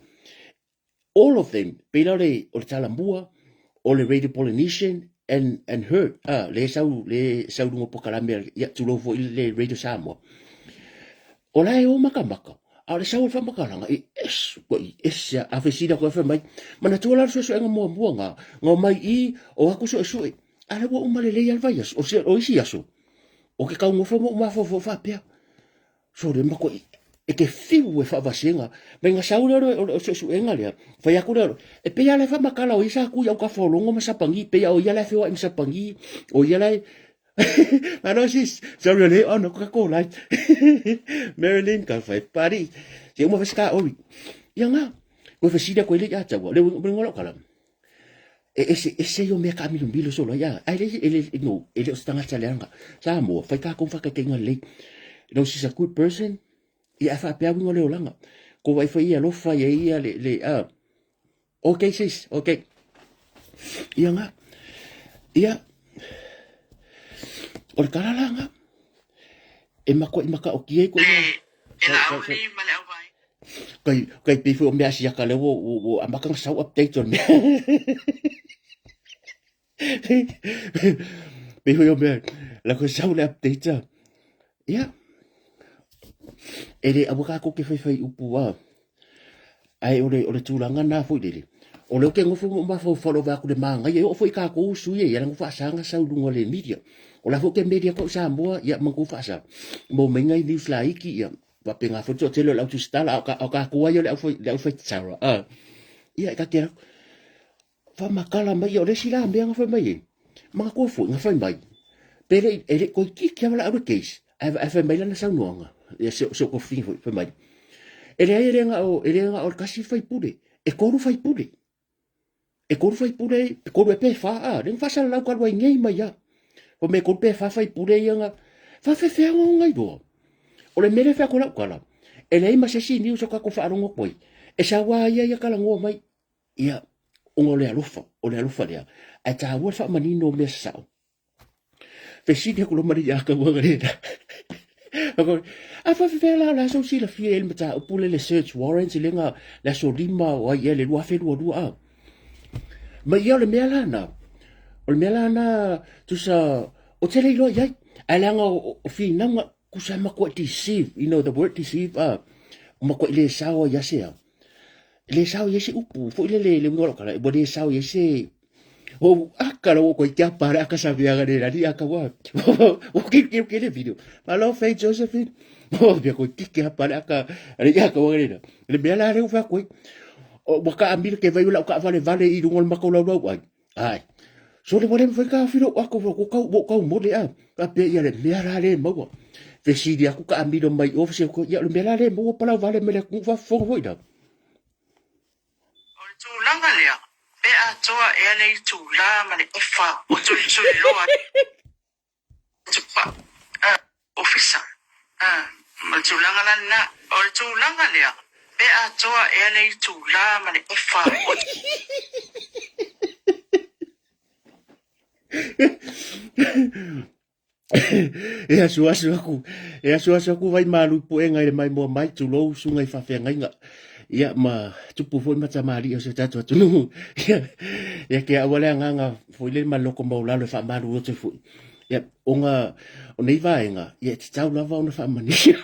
Speaker 1: all of them, pei la o le, o le Talamua, o le Radio Polynesian, and, and her, ah, le sau, le sau luga o pokalame, ia, tulou foi le Radio Samoa. O la e o makamaka, a o le sau o le faamatalaga, e ese, ua i ese a, a fesili atu ai fai mai, manatua la le suesuega muamua nga, nga omai i, o aku suesue, a lea ua uma lelei lava le vaiaso, o, o isi aso, o ke taugofo ma ou mafaufau faapea, Sole matuai e te fiu e faavasega mai ga sau lea o le suesuega lea fai atu lea e pei lava la e faamatala o ia sa tu i autafaologo ma sapagi pei o ia la e feoai ma sapagi o ia la e Malo sis sorry o le on ko ko lai Marilyn ka fai pari se uma fai ska ori ia nga ko fesili ko ile ia taua le ngola kala E ese ese ia o mea kaamilomilo solo ai a, ae le e le no e le o se tagata leaga. Samoa, fai takou faataitaiga lelei. You know, she's a good person. Ia ae faapea uiga o le olaga. Ko wai fai ia alofa ia ia le le a. Okay sis, okay. Ia nga. Ia o le tala la nga. E makuai makaotia ai ko ia.
Speaker 2: E la auli ma le auvae.
Speaker 1: Kai kai pei foi o mea siaka lea ua ua ua amata ona sau update o le mea. Pei foi o mea la koe sau le update a. Ia. E le aua tatou te faifai upu a. Ae o le o le tulaga na foi lele. O lea ou te nofo ma ou mafaufau lava atu le manaia e oo foi i tatou sui e ia na faasaga sau i luga o le media. O la foi ou te media atu au i Samoa ia ma tou faasa. Maua mai nai news laiti ia faapena foi le toatele o le au tusitala a o tatou lava ia o le aufai tatala a. Ia e ta te alu faamatala mai ia o le isi la mea na fai mai ai, manatua foi na fai mai pe le i e le i toeitiiti lava laau le case ae ae fai mai lana saunoaga ia si ou tofiga foi fai mai, e leai e le na o e le na o le tasi faipule, e tolu faipule. E tolu faipule, e tolu ea pe fa a, lea na faasalalau talu ai nei mai a. Fai mai e tolu pe fa faipule ia na faafefea ona ona iloa. O le mea lea e fai atu ai lau tala, e leai ma se isi news o tatou faalogo atu ai, e sau lava ia ia talanoa mai, ia, ona o le alofa, o le alofa lea, ae taua le faamanino o mea sasao. Fesili atu loa ma le ia tauaga lena. A faafefea la o le a sou silafia i ai le mataupu lea le search warrant lea na le aso 5 o ai ea le 2022 a. Ma ia o le mea la na, o le mea la na tusa o te le iloa i ai. Ae leaga o finauga tusa e matuai deceive, you know the word deceive a, matuai le sao ai ia se a. Le sao i ai se upu foi lele le uiga o lau tala, ua le sao i ai se Ou aka la ko kia pare aka sa via le la aka wa. O ke ke ke le video. Malo fe Josephine. O bia ko ki kia pare aka le ia ka wa le. Le mea la le fa ko. O wa ka amira ke vai la ka vale vale i runga o makau lau lau ai. Ai. So le wale fai ka filo ako ko kau wo kau mo le a. Ka pe ia le mea la le maua. Fesili aku ka amiro mai office ko ia le mea la le maua palau vale me le ku fa fo foi da.
Speaker 2: O le tulaga lea, pe atoa ea le itulā ma le ofa o tulituliloa tupa a ofisa. A, o le tulaga la lena. O le tulaga lea, pe atoa ea le itulā ma le ofa o.
Speaker 1: E asuasu aku, e asuasu aku vai malu i puega i le maimoa mai, tulou susuga i faafeagaiga. Ia ma tupu foi ma tamalii o si o tatou atunuu. Ia, ia ke aua le agaga foi le ma loko maulalo e faamalu atu foi. Ia, ona o nei vaega, ia e tatau lava ona faamanuia.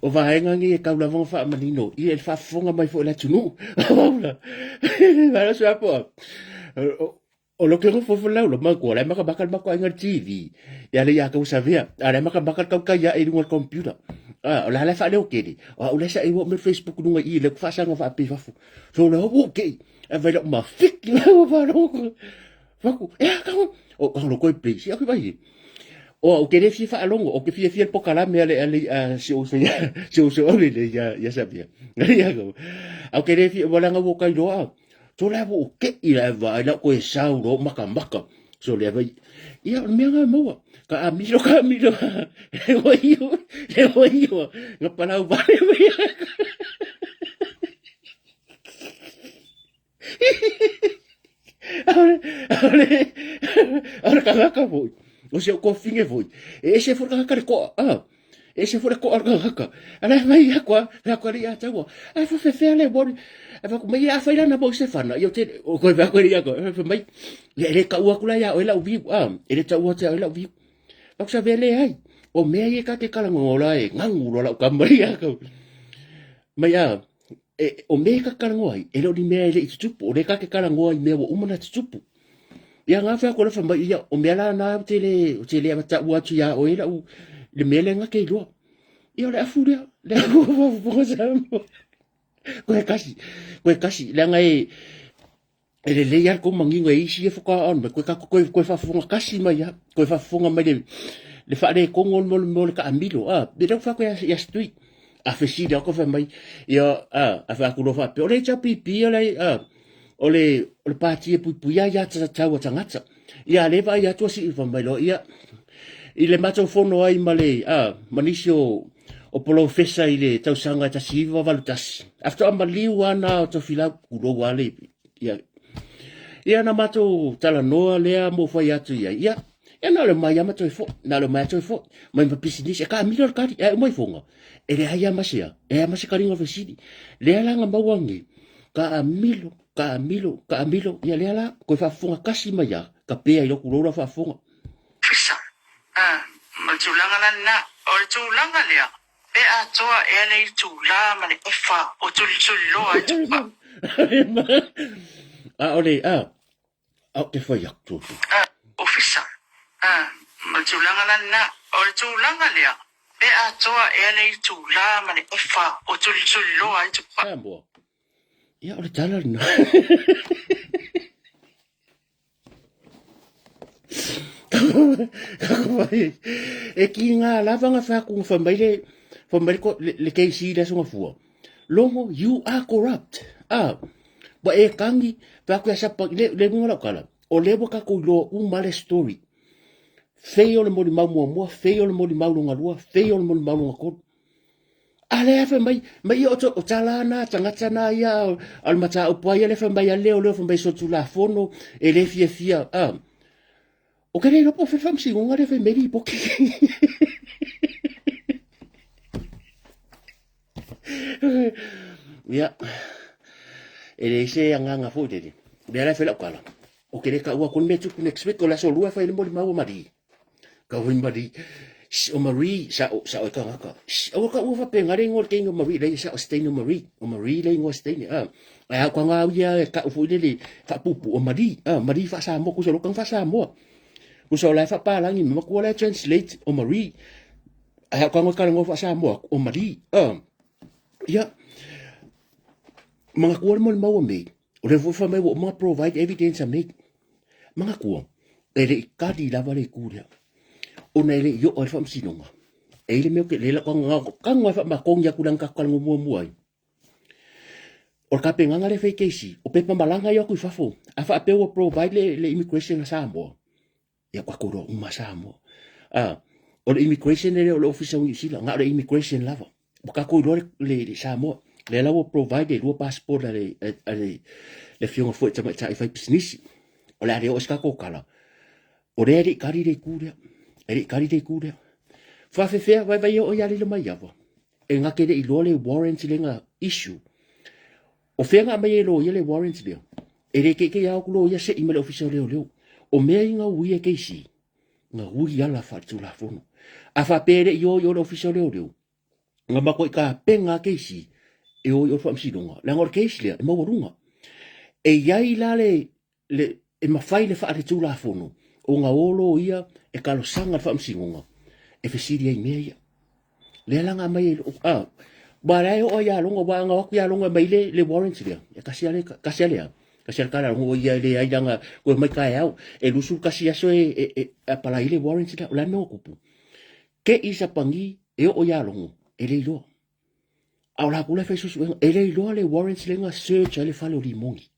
Speaker 1: O vaega nei e tau lava ona faamanino ia i le faafofoga mai foi o le atunuu. O lo ke nofo fo lau lo matua la maka maka maka inga TV. Ya le ya ka usavea. A la maka maka kau kai ya e lunga computer. A o la la fa leo kele. O la sa e wo me Facebook lunga i le fa sanga fa pe fafu. So la wo ke. A vai la ma fik la wo fa lo. Faku. E ka o ka lo koi pe. Si aku vai. O o ke le fia faalogo, o ke fiafia le pokalame a le a le a si o se si o se o le le ia ia sabia. Ia ko. Au ke le fia wala nga wo kai loa. So la wo ke i la va la ko e sau ro maka maka. So le vai. Ia o mea nga maua. Ka amilo ka amilo. Le o io, le o io. Nga palau vale. O le kangaka foi. O se ko finge foi. E ese foi kangaka le koa. Ah. E ese foi le koa le kangaka. Ala mai ia koa, la koa le ia taua. Ai fa fe fe le bori. Ai fa mai ia fa ila na bo se fana. Ia te o ko fa ko ia ko. Fa mai. Ia le ka ua kula ia o la uvi. Ah, e le ta ua te o la uvi. Fa sa vele ai. O mea ia ka te kala ngola e ngangu lo la ka mai ia ko. Mai a E, o mea ka karangoa ai, e le o ni mea e le i tutupu, o le ka ke karangoa i mea ua uma na tutupu. Ia ngā whea kore whamai ia, o mea la nā o te le, o te le awata ua atu ia o e lau, le mea le ngake i loa. Ia o le afu lea, le afu o whafufonga Samoa. Koe kasi, koe kasi, le anga e, E lelei lava le kou manino e isi ia faatoa on mai, koe ka koe koe faafofoga kasi mai lava, koe faafofoga mai le le faaletonu o le mo le taamilo a, me lea ua fai atu ia ia Stui. A fesili atu fai mai, ia a, a fai atu loa faapea, o le HRPP o le a, o le o le pati e puipuia ai aiatatau a tagata. Ia a lea e vaai atu a sii fai mai loa, ia, i le matou fono ai ma le a, ma nisi o o polofesa i le tausaga e 1981, a faatoa maliu lava na o Tofilau, tulou lava le Ia, ia na matou talanoa lea mo fai atu ia. Ia, ia na le mai ama toe fo, na le mai toe fo, mai ma pisinisi, e ka milo le kari, e mai fonga. E le ai ama sea, e ama se karinga fesili. Lea la nga maua ngi, ka amilo, ka amilo, ka amilo, ia lea la, koe faafofoga kasi mai ia, ka pea i loku lola faafofoga.
Speaker 2: Ofisa, Ah, o le tulaga la lena. O le tulaga lea, E atoa ea le itulā ma le efa o tulituliloa ai tupa.
Speaker 1: Aʻole, a, a o ke fai aku.
Speaker 2: A, Ofisa, A, o le tulaga la lena. O le tulaga lea, e atoa ea le itulā ma le efa o tulituliloa ai tupa.
Speaker 1: Samoa. Ia, o le tala lena. E ki ngā lava ngā whākunga wha mai le, wha mai le, le KC le aso fua. Logo, you are corrupt. Ah, wa e kangi, wha koe asa pa, le, le munga lau kala. O le waka ko loa u male story. Fei o le moli mau mua mua, fei o le moli mau longa lua, fei o le moli mau longa kolu. A lea fai mai, mai ia o, o tala na, tagata na ia, a le mataupu ai, a lea fai mai a leo leo fai mai so tulafono, e le fiafia, a. O ke le lopo fe faamasinoga lea fai mai lipoti. Ia, e leai se agaga foi lele. Lea la e fai lau tala. O ke le taua atu le mea tupu next week, o le aso lua e fai ai le molimau a Marie. Ka hui Marie. O Marie, sa o, sa o e tagata. Aua ka ua faapena le igoa o le teine o Marie, leai sa o se teine o Marie. O Marie le igoa o se teine. A, ae a ka ngau ia e kau foi lele faapuupuu o Marie. A, Marie faa-Samoa, kusa o lou taga faa-Samoa. Kusa o la e faapalagi mai, matua la e translate o Marie. Ae a ka ngau talanoa faa-Samoa atu, o Marie. A, ia, manatua le molimau a May. O lea foi fai mai ua uma ona provide evidence a May. Manatua, e le i kali lava le itu lea, ona e le i oo ai le faamasinoga. E i le mea ou te le lau tago ai faamakogi atu leaga tatou talanoa muamua ai. O le tapenaga lea e fai e KC, o pepa malaga ia o atu i fafo. A faapea ua provide le, le immigration a Samoa, ia ua tatou iloa uma Samoa. A, o le immigration e le o le ofisa o Niu Sila, na o le immigration lava. Ua tatou iloa le, le, le Samoa. Lea la ua provide e lua passport a le, a le, le afioga foi tamaitai fai pisinisi. O le a le oo se tatou tala. O lea e le i kali le itu lea. E le i kali le itu lea. Faafefea, vaivai e oo ia Lilo Maiava. E na te le i iloa le warrant lea na issue. O fea na aumai ai e loia le warrant lea? E le teitei lava atu loia se'i ma le ofisa o leoleo. O mea i na ui e KC. Na ui ala faaletulafono. A faapea e le i o i o le Ofisa o Leoleo, na matuai tapena a keisi e o i o le Faamasinoga, leaga o le case lea e maualuga. E i ai la le, le e mafai le faaletulafono ona o loia e talosaga i le Faamasinoga e fesili ai i mea ia. Lea la na aumai ai lou, a, aua la e oo lava ia Logo, aua ana o atu ia Logo e aumai le, le warrant lea, e tasi lava le, tasi lava le a, tasi lava le tala a Logo, ia e leai leaga toe omai taeao, e 21 aso e, e, e apalai ai le warrant lea. O le a le mea ua tupu? Te i Sapani e oo ia Logo, e le iloa. A o latou la e fai suesuega, e le iloa le warrant lea na search ai le fale o Limoni.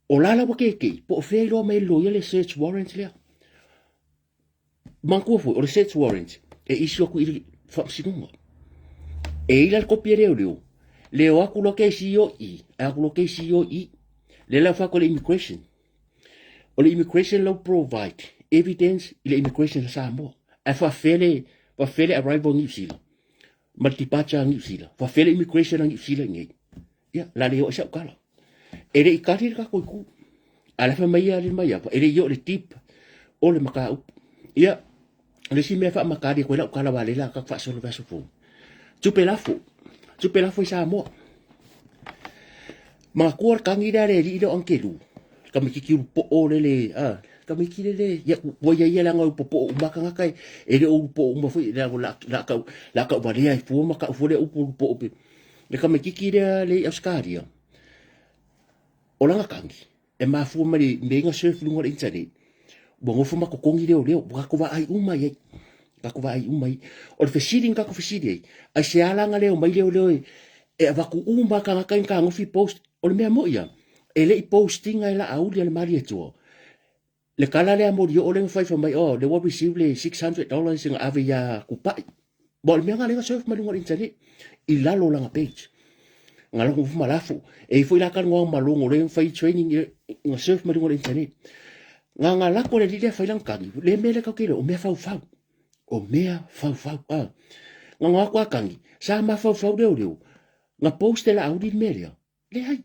Speaker 1: O la la ua keikei, po o fea iloa mai e le loia le search warrant lea. Manatua foi, o le search warrant e issue atu i le faamasinoga. E i la le kopi e leoleo, le o atu loa kesi o i, ae atu loa kesi o i. Le la fai atu le immigration. O le immigration lau provide evidence i le immigration a Samoa. Ae faafefea le, faafefea le arrival a Niu Sila ma le departure a Niu Sila. Faafefea le immigration a Niu Sila i inei. Ia, la le oo ai sau tala. E le i kali le tatou itu. A la fai mai ia le mai apa, e le i oo le tip o le mataupu. Ia, o le isi mea e faamatali atu ai lau tala aua lea la tatou faasolo i le aso fou. Tupe lafo. Tupe lafo i Samoa. Manatua le tagi lea a le alii lea o Angelu, le tamaititi ulupoo lele, a, le tamaiti lele, ia, ua ia ia leaga e ulupopoo uma lava tagata e, e le o ulupoo uma foi, leaga o le a, o le a tau, o le a tauvalea ai fua ma tau fua lea upu ulupoo pe. Le tamaititi lea le i Ausetalia, o lana tagi, e mafua mai le mea na surf i luga o le internet, ua nofo ma totogi leoleo, ua tatou vaai uma i ai, tatou vaai uma i ai. O le fesili na tatou fesili ai, aisea la na le omai leoleo e, e avatu uma tagata i na fetagofi post, o le mea moi lava, e le i post ina e Laauli a le Malietoa, Le tala lea molioo lea na fai fai mai oh lea ua receive le $600 na ave ia Kupai. Ba o le mea na lea na surf mai luga o le internet i lalo o lana page. Nga loko ma lafo. E i foi la talanoa ma logo lea na fai training na surf mai luga o le internet. Nga nga lako le lea fai lana tagi. Le mea lea kau ke o mea faufau. O mea faufau. Ah. Nga nga aku a tangi. Sa mafaufau leo leo. Nga post e la auli le mea lea. Leai.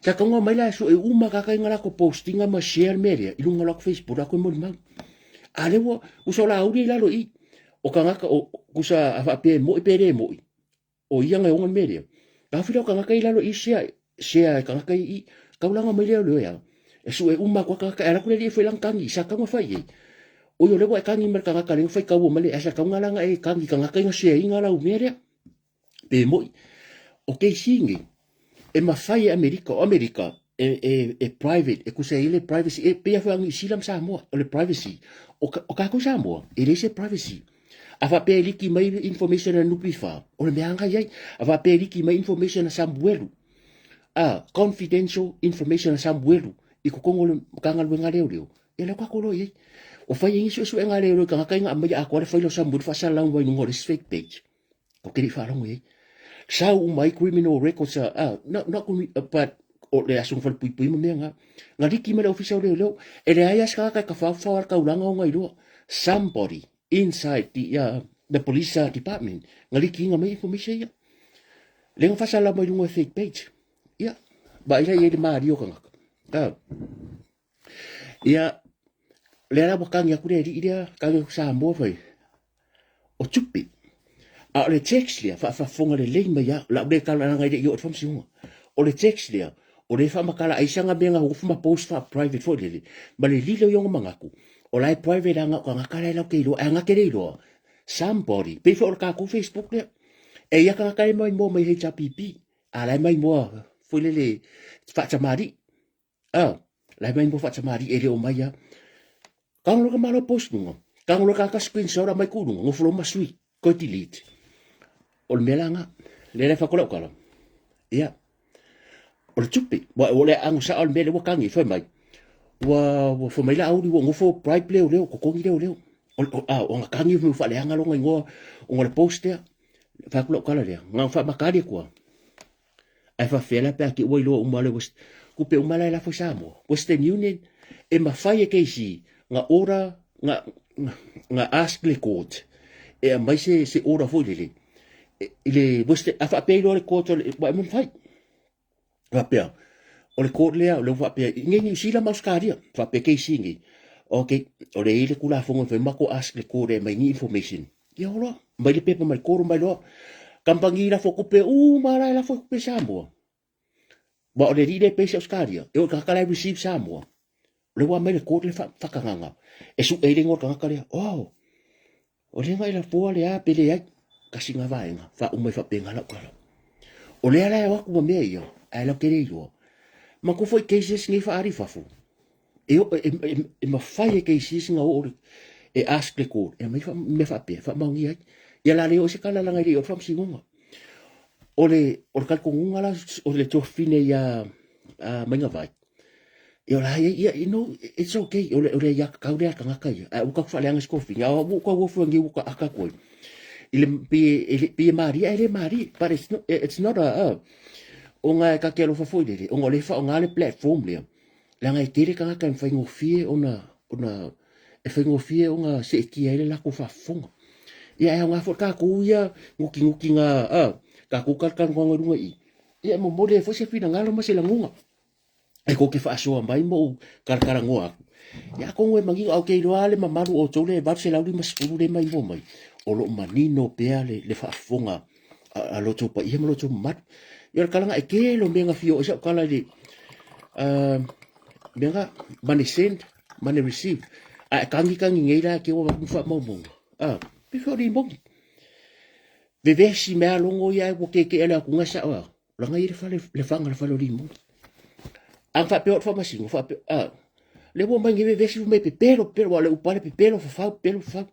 Speaker 1: Sa taunga mai la e sue uma kaka i nga lako postinga ma share le mea lea i luga o lako Facebook lako e molimau. A lea ua kusa o Laauli e i lalo i i. O tagata o kusa a faapea e moi pe le moi, o ia na e ona le mea lea. Taofi lea o tagata i lalo i share, share e tagata i i. Taulaga mai lea o lea e sue uma atu a tagata e alu atu le alii e fai lana tagi, sa tau na fai i ai. Oi o lea ua e tagi ma le tagata lea na faitaua mai le, ae sa tau na la na e tagi i tagata i na share ina lau mea lea. Pe moi. O keisi nei, e mafai e Amerika, o Amerika e, e, e private, e kusa i le privacy, e pei a foi a Niu Sila ma Samoa, o le privacy. O, o kākou Samoa, e leai se privacy. A faapea e liki mai information a NPF, o le mea anga i ai. A faapea e liki mai information a Samuelu, a confidential information a Samuelu, i totonu o le Matagaluega a Leoleo, ia lea ua tatou iloa i ai. Ua fai ai ni suesuega a leoleo i tagata ia na aumaia atoa le faila o Samuelu faasalalau mai luga o le isi fake page. Ou te le i faalogo i ai. Sau uma ai criminal records a, ah, not, not, but o le aso na falepuipui ma mea na. Na liki mai le ofisa o leoleo, e leai lava se tagata e tafaofa le taulaga ona iloa. Somebody inside the, the police department na likiina mai information ia. Lea na faasalalau mai luga o fake page. Ia, vaai la i ai le malie o tagata. Ah. Ia, lea la ua tagi atu le alii lea, tagi atu Samoa fai, o tupe. A o le tax lea, faafafofoga lelei mai lava, o le a ou le tala leaga e le i oo i le faamasinoga. O le tax lea, o lea e faamatala ai saga mea na nofo ma post faa-private foi lele, ma le lilo i ona manatu, o la e private lava na o tagata la e latou te iloa, ae na te le iloa, somebody, pei foi o le tatou Facebook lea, e i ai tagata e maimoa mai HRPP, a la e maimoa foi lele faatamalii. Ah, la mai mo faatamalii e le o mai a. Tago loa ka malo post luga. Tago loa ka ka screenshot a mai ku luga, ngofo ma sui, koe delete. O le mea la nga, le le whakola ukala. Ia, o le tupe, wa o le ango sa o le mea le ua kangi, fai mai. Ua, ua fai mai la auli, ua ngofo bribe leo leo, kokongi leo leo. O, o, a, o nga kangi mu whaaleanga longa ingoa, o nga le post lea. Whakula ukala lea, nga whamakari kua. Ae faafefea la pe a te ua iloa uma le West, tupe uma la e lafo i Samoa. Western Union, e mafai e KC nga order, nga, nga ask le court e aumai se, se order foi lele i le Western, a faapea iloa le court o le, ua e mafai. Faapea, o le court lea, o lea ua faapea, i nei Niu Sila ma Ausetalia, faapea KC nei. Okay, o le i le kulafono e fai matou ask le court e aumai ni information. Ia o loa, mai le pepa mai le court mai loa. Kamupani lafo tupe uma la e lafo tupe i Samoa. Wa o le alii lea e base i Australia, e oo i tagata la e receive Samoa. O lea ua aumai le court le faatagaga e sue ai le igoa o le tagata lea. Oh, o lea na e lafoa le a pe leai. Tasi na vaega, faauma ai faapena lau tala. O lea la e o atu ma mea ia, ae latou te le iloa. Manatua foi cases nei faaali i fafo, e, e, e, e mafai e cases na oo e ask le court e aumai mea faapea, faamaonia ai. Ia la le oo se tala leaga e le i oo le faamasinoga. O le, o le talitonuga la o le tuafafine ia a Maigavai, ia o la ia, ia, you know, it's okay, o le, o le aiatatau lea a le tagata ia, ae ua tatou faaleaga i si tuafafine, a ua ou tau ofo nei ua ta ata atu ai, i le, pei e, pei e malie ae le malie, but it's not, it's not a, a, ona e ta te alofa foi lele, ona o lea e faaaoga le platform lea, leaga e tele tagata e faigofie ona, ona, e faigofie ona seetia ai le latou faafofoga. Ia e aoga foi tatou ia nutinutiga, a, tatou talatalanoaga i luga i i, ia e momoli ai foi se finagalo ma se lagona e kou te faasoa mai ma ou talatalanoa atu. Ia atonu e manino, ae ou te iloa lava le mamalu o outou le 850 lea e maimoa mai, o lo o manino pea le, le faafofoga a lo outou paia ma lo outou mamalu. Ia o le tala na e tele o mea na fia oo ai sau tala i le, uh, mea na, money send, money receive. A e tagitagi nei la ke ua avatu ni faamaumauga. Ah, pe fea o limoni. Vevesi mea logo ia e ua kekeʻe le atu na sao a. Langa i le fale le fanga le fale o limoni. A faapea o le faamasino faapea ah le ua mai nei vevesi mai pepelo pepelo ua le upu lava le pepelo fafau pepelo fafau.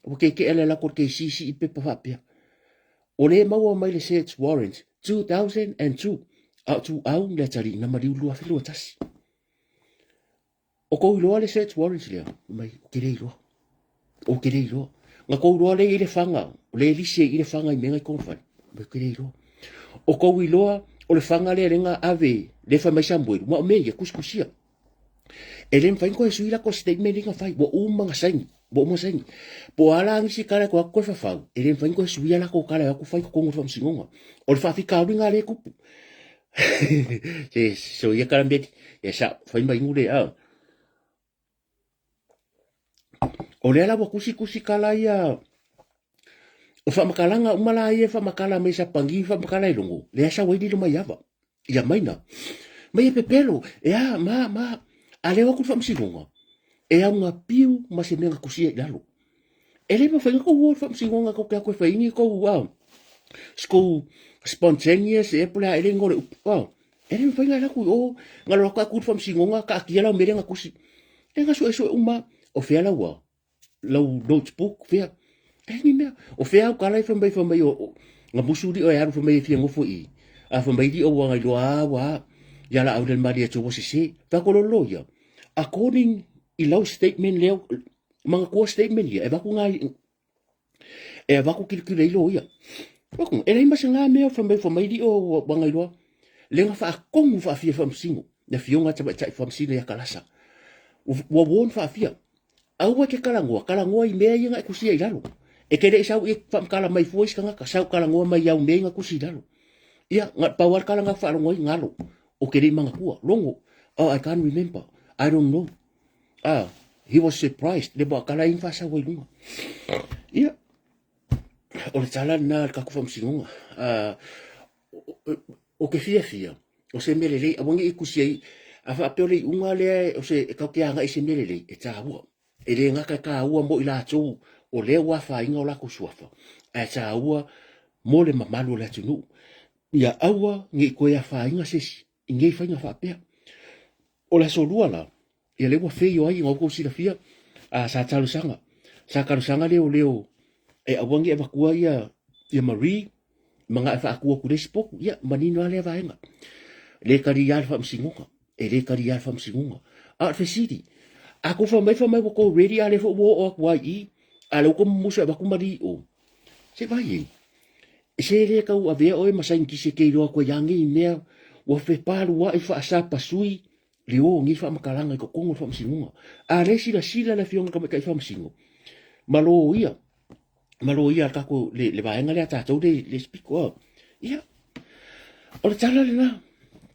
Speaker 1: Ua kekeʻe le lako le KCC i pepa faapea. O lea e maua mai le search warrant 2002 a o tuau le atalii na maliu 2021. O kou iloa le search warrant lea? Mai, ou te le iloa. Ou te le iloa. Na kou iloa lea i le fanga, o le lisi i le fanga i mea i kona fale. Mai, ou te le iloa. O kou iloa, o le fanga lea le nga ave, le fai mai Samuelu, ma o mea ia, kusikusia. E le mafai ona toe sui lako statement lea na fai, ua uma na saini, ua uma saini. Po o a la nisi tala e toe atu toe fafau, e le mafai ona toe suia lako tala e o atu fai i totonu o le faamasinoga. O le faafitauli lena lea e tupu. Se so ia kala mea e sa fai mai inu le a. O lea la ua kusi kusi kala ia o faamatalaga uma la ia e faamatala mai sa pagi faamatala i logo lea sau ai lilo mai ava ia maina mai e pepelo e a ma ma a leo atu le faamasinoga e auga piu ma se mea na kusia i lalo E le mafai ona kou o i le faamasinoga kou te atu e fai ni kou a skou spontaneous ea po o le a ea le igoa o le upu a e le mafai ona e alu atu i o na alu atu i le faamasinoga taatia lau mea lea na tusi lea na suesue uma o fea lau a lau notebook fea e leai ni mea o fea au tala fai mai fai mai o na musu lio e alu fai mai e fia nofo i i a fai mai lio ua na iloa a ua a ia la au le malie atu ua sese fai atu loa loia according i lau statement lea Manatua statement ia, e avatu nai, e avatu kilokilo ai loia. Fai e leai ma se nga mea fai mai fai mai lio ua ngai loa. Le nga faatonu faafia faamasino, le afioga a tamaitai faamasino ia Kalasa. Ua warn faafia. Aua e te talanoa, talanoa i mea ia na e tusia i lalo. E te le i sau i faamatala mai fua isi tagata, sau talanoa mai i au mea ia na tusi i lalo. Ia, na pau lava le tala na faalogo ai, galo. Ou te le i manatua. Logo, oh, I can't remember. I don't know. Ah, he was surprised. Le moa kala ing faasau ai luga. Ia, o le tala lena a le tatou faamasinoga. Ah, o ke fiafia, o se mea lelei, aua ne i kusi ai, a faapea o le iuga lea o se, e tatou te agai i se mea lelei, e taua. E le gata e taua mo i latou o lea ua afaina o latou suafa, ae taua mo le mamalu o le atunuu. Ia aua ne i toe afaina se isi i nei faiga faapea. O le aso lua la, ia lea ua feio ai ina outou silafia, a sa talosaga, sa talosaga leoleo e aua ne i avatua ia, ia Marie ma na e faatu atu i le isi potu. Ia, manino lava lea vaega. Le talia le faamasinoga, e le talia le faamasinoga. A o le fesili, a tou fai mai fai mai ua tou ready a lea foi ua oo atu lava i i, a lea ua tou mumusu e avatu Marie i o, se i vaai i ai. Se le tau avea oe ma sainikisi e te iloa atu ai a nei mea ua fepaluai faasapasui le o nei faamatalaga i totonu o le faamasinoga. A lea silasila le afioga i le tamaitai faamasino ma loia, ma loia a le tatou, le, le vaega lea a tatou le, le sipiko a. Ia, o le tala lena,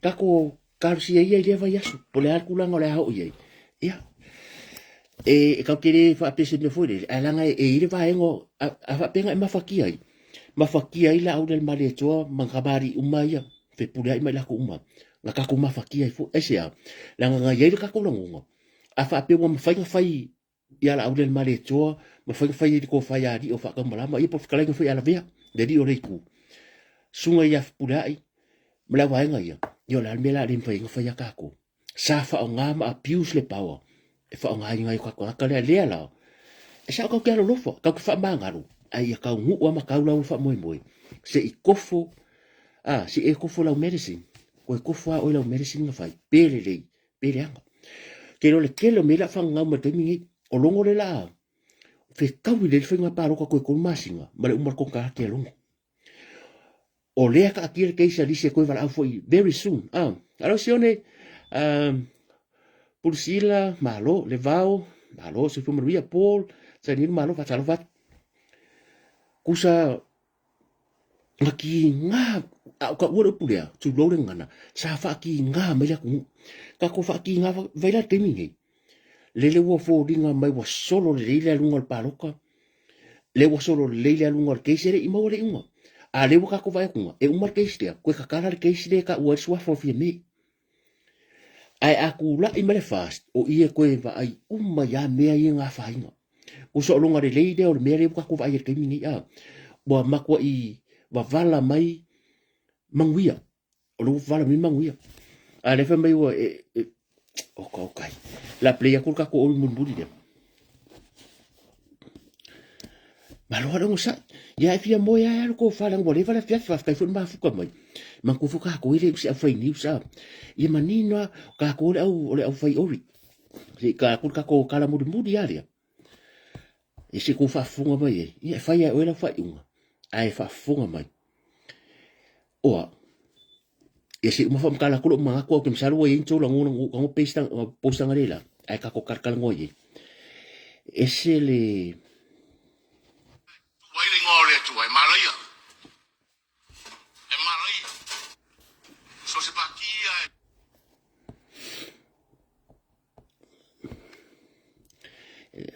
Speaker 1: tatou talosia ia i lea vaiaso, po o le a le tulaga o le a oo i ai. Ia. E, e kau te le faapea se mea foi lele, ae leaga e, e i le vaega o, a, a faapea na e mafatia ai, mafatia ai la au le Malietoa ma kamali'i uma ia, fepuleai ma i latou uma, na tatou mafatia ai foi. Aisea? Leaga na i ai le tatou lagona, a faapea ua mafai ona fai ia la au le Malietoa, mafai ona fai ai le tofa ia alii o Faataumalama, ia po o le fetalaiga foi ia Lavea, le alii o le itu, susuga ia Fepuleai ma le au vaega ia, ia o le a le mea o le a le mafai ai ona fai ia tatou? Sa faaaoga ma abuse le power e faaaogaina ai o tatou tagata lea. Lea la, e sao tatou te alolofa, tatou te faamagalo, ae ia taunuu lava ma tau lau faamoemoe se i kofo, a, se i e kofo lau medicine, toe kofo lava oe lau medicine na fai, pe lelei, pe leaga. Ke iloa le tele o mea ia o le a faagagau mai i le taimi lenei, o logo lea o le a fetaui lelei le faiga palota toe 3 masina ma le uma o le konekarate a Logo. O lea taatia le case a Lisi e toe valaau foi very soon. Ah, alo Sione, Pulusila, malo, Levao, malo, Soifua Manuia, Paul, Sainilu, malo, faatalofa atu. Kusa, na kiga, a o taua le upu lea, tulou le gagana, sa faakiga mai le atunuu. Tatou faakiga vai la le taimi lenei. Lele ua foliga mai ua solo lelei le aluga o le palota, lea ua solo lelei le aluga o le case, e le i maua le iuga. A lea ua tatou vaai atu e uma le case lea, toe tatala le case lea e taua ai le suafa o Fiame. Ae a tulai mai le FAST, o i e toe vaai uma i a mea ia na afaina. Kusa o loga lelei lea o le mea lea ua tatou vaai ai i le taimi lenei, a ua matuai vavala mai manuia. O lou vala mai manuia. A lea fai mai ua e, e oka oka. La play aku le tatou oli mulimuli lea. Malo ale onosai. Ia e fia moe ai alu ko whare ua leva le afiafi faafetai foi le mafuta mai. Manatua foi kākou e le o se au fai news a. Ia manino a kākou o le au o le au fai ori. Se i ka aku le tatou kala mulimuli a lea. E se kou faafofoga mai ai. Ia e fai ai oe lau faaiuga. Ae faafofoga mai. Oa, ia se i uma faamatala atu lou manatu au ke masalo ua i ai ni tou lagona na post analeila ae tatou talatalanoa i ai. Ese le
Speaker 3: Tuu ai le igoa o le Atua e malaia, e malaia. So se pākī ia e.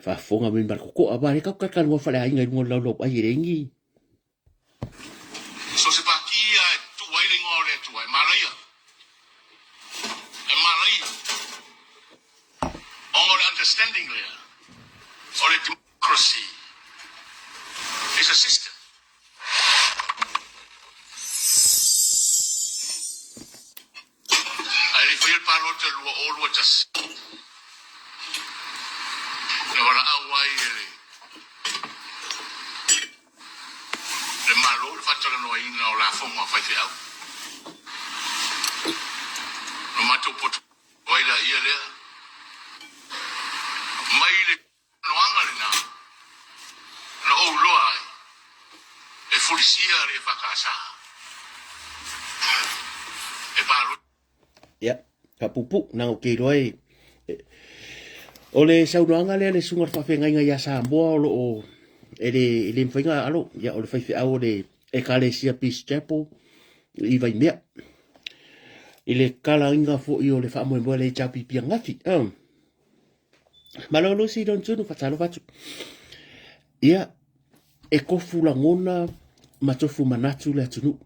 Speaker 1: Faafofoga mai ma le totoa, aua o lea tatou talatalanoa faaleaiga i luga o le laulau ai e leai ni
Speaker 3: So se pākī ia e tuu ai le igoa o le Atua, e malaia, e malaia. Ona o le understanding lea o le democracy is a system. Ae le i faia le palota i le 2021, na valaau ai e le Le Malo le faatalanoaina o lafoga a faifeau. Na matou poto ai laia lea mai le talanoaga lena na ou iloa ai e fulisia le EFKS e palota.
Speaker 1: Ia, faapuupuu, na ou te iloa e, o le saunoaga lea le susuga i le faafeagaiga ia Samoa o lo o e le, e le mafai ona alo, ia o le faifeau o le Ekalesia Peace Chapel i Vaimea. I le talaiga foi o le faamoemoe a le HRPP ananafi. Malo Lucy Don Tunu, faatalofa atu. Ia, e tofu lagona ma tofu manatu le atunuu.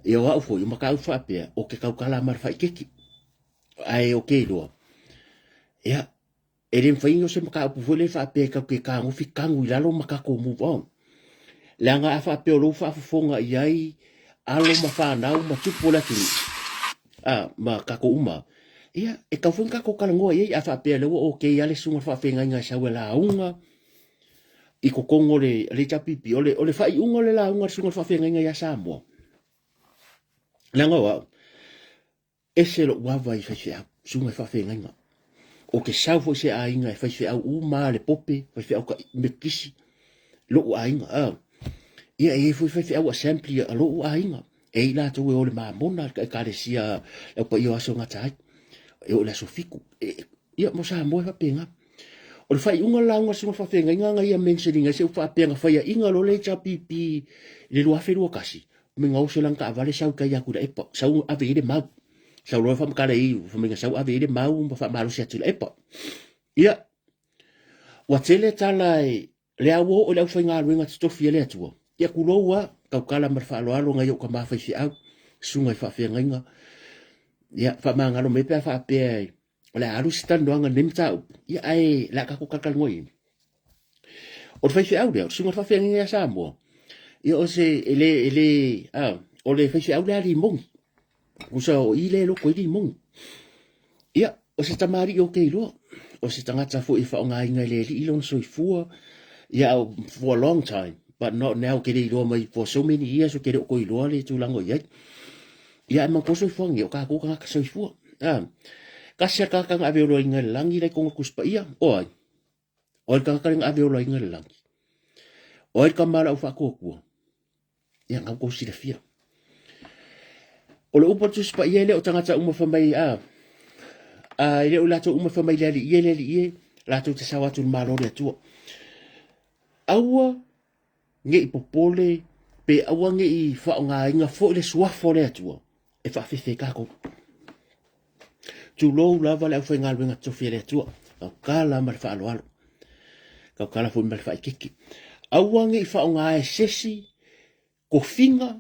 Speaker 1: Ia o au foi, o mataupu faapea, o ke tautala ma le faaikeki. Ae o ke iloa, ia, e le mafai ona o se mataupu foi lea faapea e tatou te tagofi tanu i lalo ma tatou move on. Leaga a faapea o lou faafofoga i ai alo ma fanau ma tupu o le atunuu, a, ma tatou uma, ia, e tatau foi ona tatou talanoa i ai, a faapea o lea ua okay lava le susuga i le faafeagaiga e sau e lauga i totonu o le HRPP, o le, o le faaiuga o le lauga a le susuga i le faafeagaiga ia Samoa, leaga o au, ese lou ava i faifeau, susuga i faafeagaiga. Ou te sau foi se aiga e faifeau uma le pope, faifeau ka metotisi, lou aiga. A. Ia e i ai foi faifeau assembly a lou aiga. E i latou e o le mamona le ekalesia le au paia o Aso Gata ai. E o le aso fiku. E, ia mo Samoa e faapena. O le faaiuga o le lauga a le susuga faafeagaiga na ia mention ina ai se upu faapea na faiaina loa le HRPP i le 2021, me gaosi lana taavale sau i tai atu i Laepa, sau ave i ai le mau. Sau loa faamatala i ai, fai mai na sau ave i ai le mau ma faamalosi atu i Laepa. Ia, ua tele tala e le a ua oo i le aufaigaluega totofi a le Atua. Ia tulou a, tautala ma le faaaloalo nai ou tama faifeau, susuga i faafeagaiga. Ia, faamagalo mai pe a faapea o le a alu se talanoaga i lenei mataupu, ia ae o le a tatou talatalanoa i ai. O le faifeau lea, o le susuga i le faafeagaiga ia Samoa, ia o se, e le, e le, a, o le faifeau lea a Limoni. Tusa o i lea e loto ai Limoni. Ia, o se tamalii ou te iloa, o se tagata foi e faaaogaina e le alii lona soifua, ia, for a long time, but not now, ou te le iloa mai for so many years ou te le o toe iloa le tulaga o i ai. Ia, ae manatua soifua nei, o tatou tagata soifua. A, tasi lava le tagata na ave oloaina i le lagi la i tona Tusi Paia, o ai? O ai le tagata lea na ave olaina i le lagi? O ai le tama a le aufaatuatua? Ia, na outou silafia. O le upu a le Tusi Paia e le o tagata uma fai mai, a, a, e le o i latou uma fai mai le Alii e, le Alii e, latou te sao atu i le Malo o le Atua. Aua ne i popole pe aua ne i faaaogaina foi le suafa o le Atua e faafefe ai tatou. Tulou lava le aufaigaluega totofi a le Atua, tautala ma le faaaloalo, tautala foi ma le faaeteete. Aua ne i faaaoga e se isi tofiga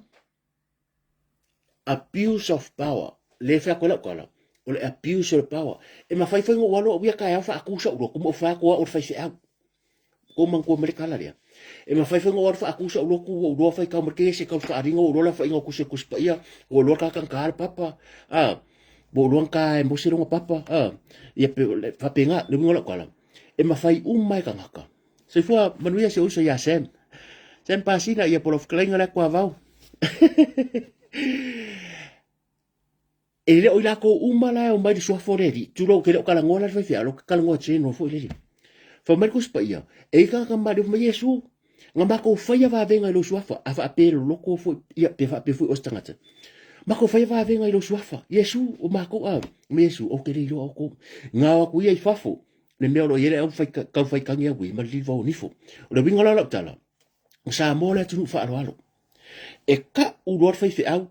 Speaker 1: abuse of power, lea e fai atu ai lau tala, o le abuse of power. E mafai foi ona ou alu au ia taeao faatu sau lotu ma ou fai atu o au o le faifeau. Kou manatua mai le tala lea. E mafai foi ona ou alu faatu sau lotu ua ou iloa faitau mai le kese tau faaaliga ua ou iloa le aofaiga o tusi o le Tusi Paia, ua ou iloa le tagata na taina le papa, a, ua ou iloa na ta e Mose lona papa, a, ia pe, faapena le uiga o lau tala. E mafai uma e tagata. Soifua manuia si ou uso ia Sam. Sam Pasina, ia po o lau fetalaiga lea Tuavao. E le o i latou uma la e omai i le suafa o le Alii, tulou, ou te le o talanoa la i le faifeau, ou te talanoa general foi lele. Fai mai le Tusi Paia, e i ai tagata maliu, fai mai Iesu, na matou faia vavega i lou suafa, a faapea e loloto foi, ia, pe faapea foi o se tagata. Matou faia vavega i lou suafa, Iesu, o matou, a, ma Iesu, ou te le iloa outou. Gao atu ia i fafo, le mea o lo o i ai le au fai, tau faitagi au i, ma le liliva o nifo. O le uiga la o lau tala, o Samoa le atunuu faaaloalo. E ka'u loa le faifeau,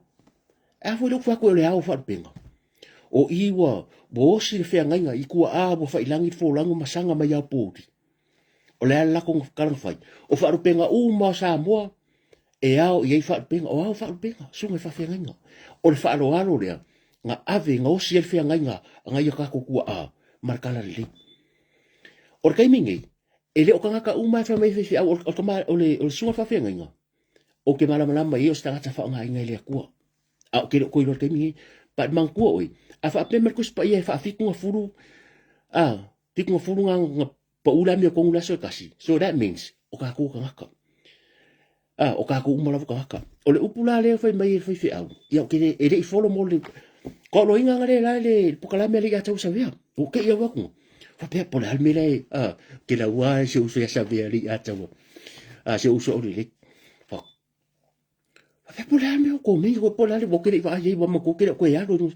Speaker 1: e a foi lea ua fai atu o le ao o faalupega. O i ua osi le feagaiga i tuaa ua faiilagi le folauga ma saga mai aopouli. O le a le latou tala na fai? O faalupega uma o Samoa e ao i ai faalupega, o ao faalupega, susuga i faafeagaiga. O le faaaloalo lea na ave, na osi ai le feagaiga a nai o tatou tuaa ma le talalelei. O le taimi nei, e le o tagata uma e fai mai faifeau, o le susuga i le faafeagaiga, ou te malamalama i ai o se tagata faaaogaina e le Atua. A ou te le o toe iloa i le taimi lenei. But manatua oe, a faapea mai le Tusi Paia e faafitu na fulu, a, fitu na fulu na, na pau le amiotonu i le aso e tasi, so that means, o tatou o tagata. A, o tatou uma lava o tagata. O le upu la lea e fai mai e le faifeau, ia ou te le, e le i folo mo le, Koloiga nga le la le pokalame a le ia tau savea. O ke ia waku. Faapea po le a le mea lea e, a, ke lau a se uso ia savea le ia tau. A se uso o le le. Faapea po le a le mea o komei, po le a le o ke le i vaai ai ua matua ke le o koe alu.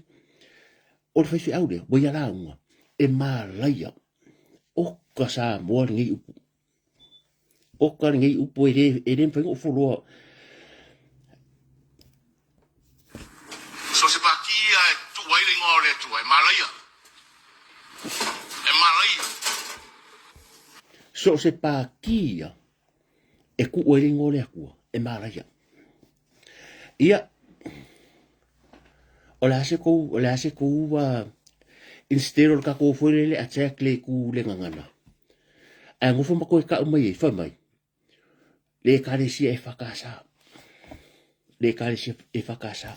Speaker 1: O le faifeau lea, ua ia lauga, e malaia. Oka Samoa lenei upu. Oka lenei upu e le, e le mafai ona ou foloa.
Speaker 3: So se pākī ia e tuu ai le igoa o le Atua, e malaia. E malaia.
Speaker 1: So o se pākī ia e tuu ai le igoa o le Atua, e malaia. Ia, o le a se kou, o le a se kou, instead o le tatou foi lele attack le itu le gagana, ae nofo ma toe tau mai ai, fai mai, le ekalesia e whakasa. Le ekalesia e whakasa.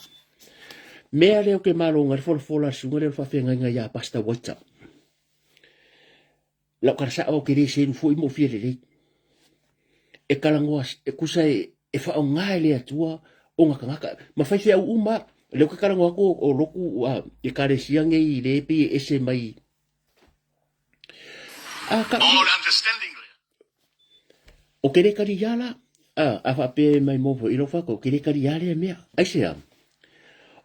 Speaker 1: Mea lea o ke malo ngai folafola a le susuga lea o le faafeagaiga ia Pastor Waita. Lau tala sa'o ou te le selu foi ma ou fia lelei. E talanoa e tusa e, e faaaoga e le Atua ona tagata ma faifeau uma. O lea ou te talanoa atu o lotu a ekalesia nei le pei e ese mai a ka
Speaker 3: Oh, le understanding lea.
Speaker 1: O ke le kali ia la, a, a faapea mai mo foi i lou whakau, ke le kali ia lea mea. Aisea?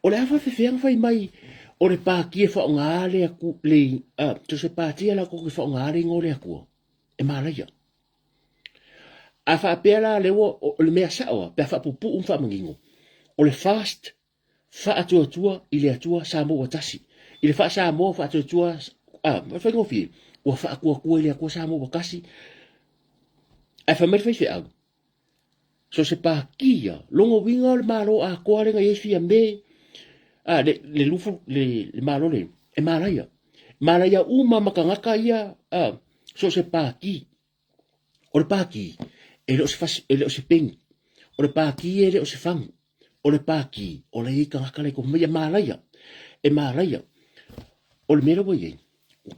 Speaker 1: O le a faafefea na fai mai o le pāti e whaonga le aku, le, a, so se pāti a la ko ke whaonga le ingoa o le Atua, e malaia. A faapea la le ua, o le mea sao a, pe a faapupuu ma faamanino, o le fast Faatuatua i le Atua Samoa ua tasi. I le faa-Samoa faatuatua, a, o le faigofie, Ua faakuakua i le Atua Samoa ua tasi. Ae fai mai le faifeau, so se pakia, lona uiga o le Malo atoa lea na i ai Fiame, a, le, le, lufu, le, le Malo le, e malaia. Malaia uma ma tagata ia, a, so se paki. O le paki, e le o se, fas, e le o se peni. O le paki e le o se fagu. O le paki, o la i ai tagata la i mai e malaia. E malaia. O le mea lea ua i ai,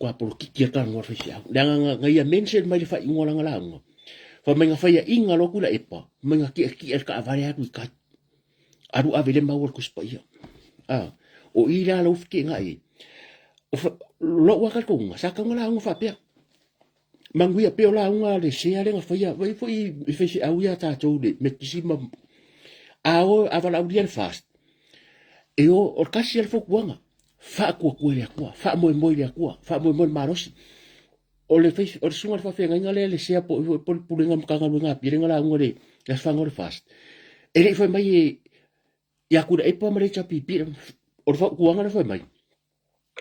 Speaker 1: ua polokiki a talanoa le faifeau. Leaga na, na ia mention mai le faaiuga o lana lauga. Fai mai na faiaina loa Tuilaepa, mai na tiatia le taavale alu i tai. Alu ave le mau a le Tusi Paia. Ah, o i la lau feteenai ai. O fa, lou lava talitonuga, sa tatau ona lauga faapea. Manuia pei o lauga a le sea lea na faia, vai foi i faifeau ia tatou le Metotisi ma a o a valaaulia le FAST, e o, o le tasi lava le fautuaga, faatuatua i le Atua, faamoemoe i le Atua, faamoemoe i le malosi. O le fai, o le susuga i le faafeagaiga lea le sea po o le Pulega Matagaluega a Apia lea na lauga i le Aso Fano o le FAST, e le i fai mai e ia Tuilaepa ma le HRPP, o le fautuaga lea fai mai,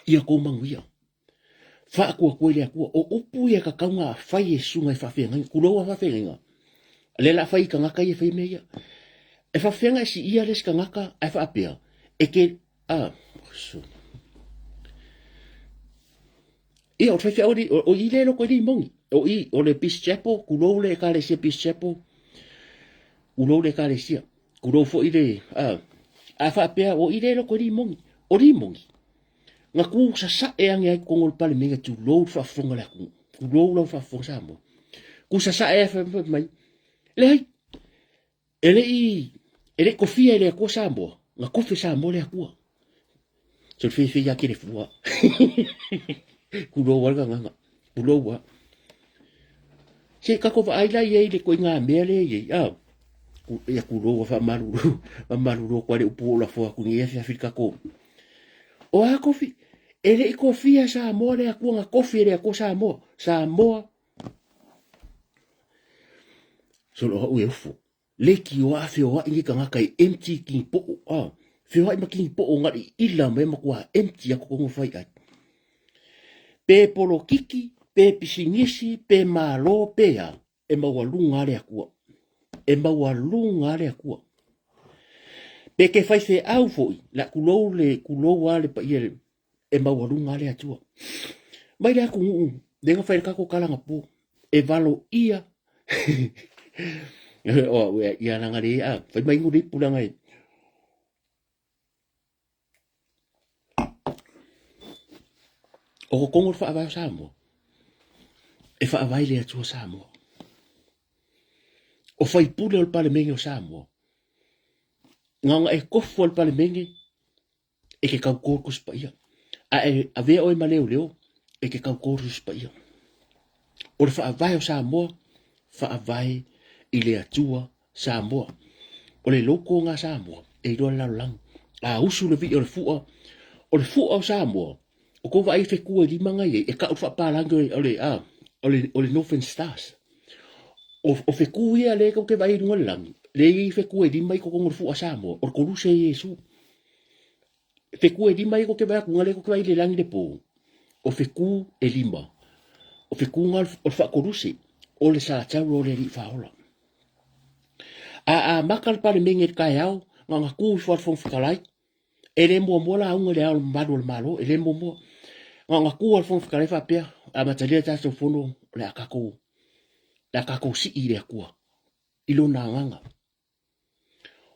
Speaker 1: ia tou manuia. Faatuatua i le Atua. O upu ia e tatau ona fai e susuga i faafeagaiga. Tulou a faafeagaiga. Lea la fai i tagata ia e faia mea ia. E faafefea ona e siia le isi tagata ae faapea, e te, a, so. Ia, o le faifeau, o i lea e loko ai le imoni. O i, o le Peace Chapel, tulou le ekalesia Peace Chapel, tulou le ekalesia, tulou foi le, a, a faapea, o i lea e loko ai le imoni. O le imoni, Na tu sasae ane ai totonu o le Palemene, tulou le faafofoga a le atunuu, tulou lau faafofoga Samoa. Tu sasae ai fai mai, leai, e le i, e le i tofia e le Atua Samoa, na tofi e Samoa le Atua. So le feifei ia kele fua. Tulou a le gagana, tulou a. Se tatou vaai la i ai i le ituaiga mea lea e i ai, a. Ia tulou a faamalulu, faamalulu atu ai le upu ua ou lafo atu i lenei afiafi i le tatou O a kofi? E le i kofia Samoa le Atua na kofi e le Atua Samoa. Samoa. Solo au e ufo. Le ki o a feoai ni tagata e empty ki po'o. Ah, feoai ma ki po'o ngari ila me matua empty ako kongo fai ai. Pe polokiki, pe pisinisi, pe malo, pe a. E maualuga le Atua. E maualuga le Atua. Pe ke faifeau foi, la tulou le tulou a le paia e maualuga le Atua. Mai le atunuu, le na fai le tatou tala anapo, e valo ia o ia langa le a fai mai inu le ipu langa e O totonu o le Faavae o Samoa, e faavae le Atua Samoa. O faipule o le Palemene o Samoa, na ona e tofu a le Palemene e te tauto le Tusi Paia. A e avea oe ma leoleo, e te tauto le Tusi Paia. O le Faavae o Samoa, faavae i le Atua Samoa. O le logo nga Samoa e iloa le lalolagi. A usu le vii o le fua, o le fua o Samoa, o kou vaai i fetu e lima nga i ai, e kau le faapalagi o le, a, o le, o le Northern Stars. O, o fetu ia le kou te vaai i luga o le lagi, le i ai fetu e lima i totonu o le fua Samoa, o le koluse e Iesu. Fetu e lima ia kou te vaai atu, nga le kou te vaai i le lagi le po, o fetu e lima, o fetu nga o le faakoluse, o le Satau o le Alii Faaola. A amata le Palemene i le taeao, na ona tu ifo lava le Fofoga Fetalai, e le muamua lauga i le Ao Mamalu o le Malo, e le muamua. Na ona tu lava le Fofoga Fetalai faapea, amatalia le tatou fono, o le a tatou, o le a tatou sii i le Atua, i Lona Agaga.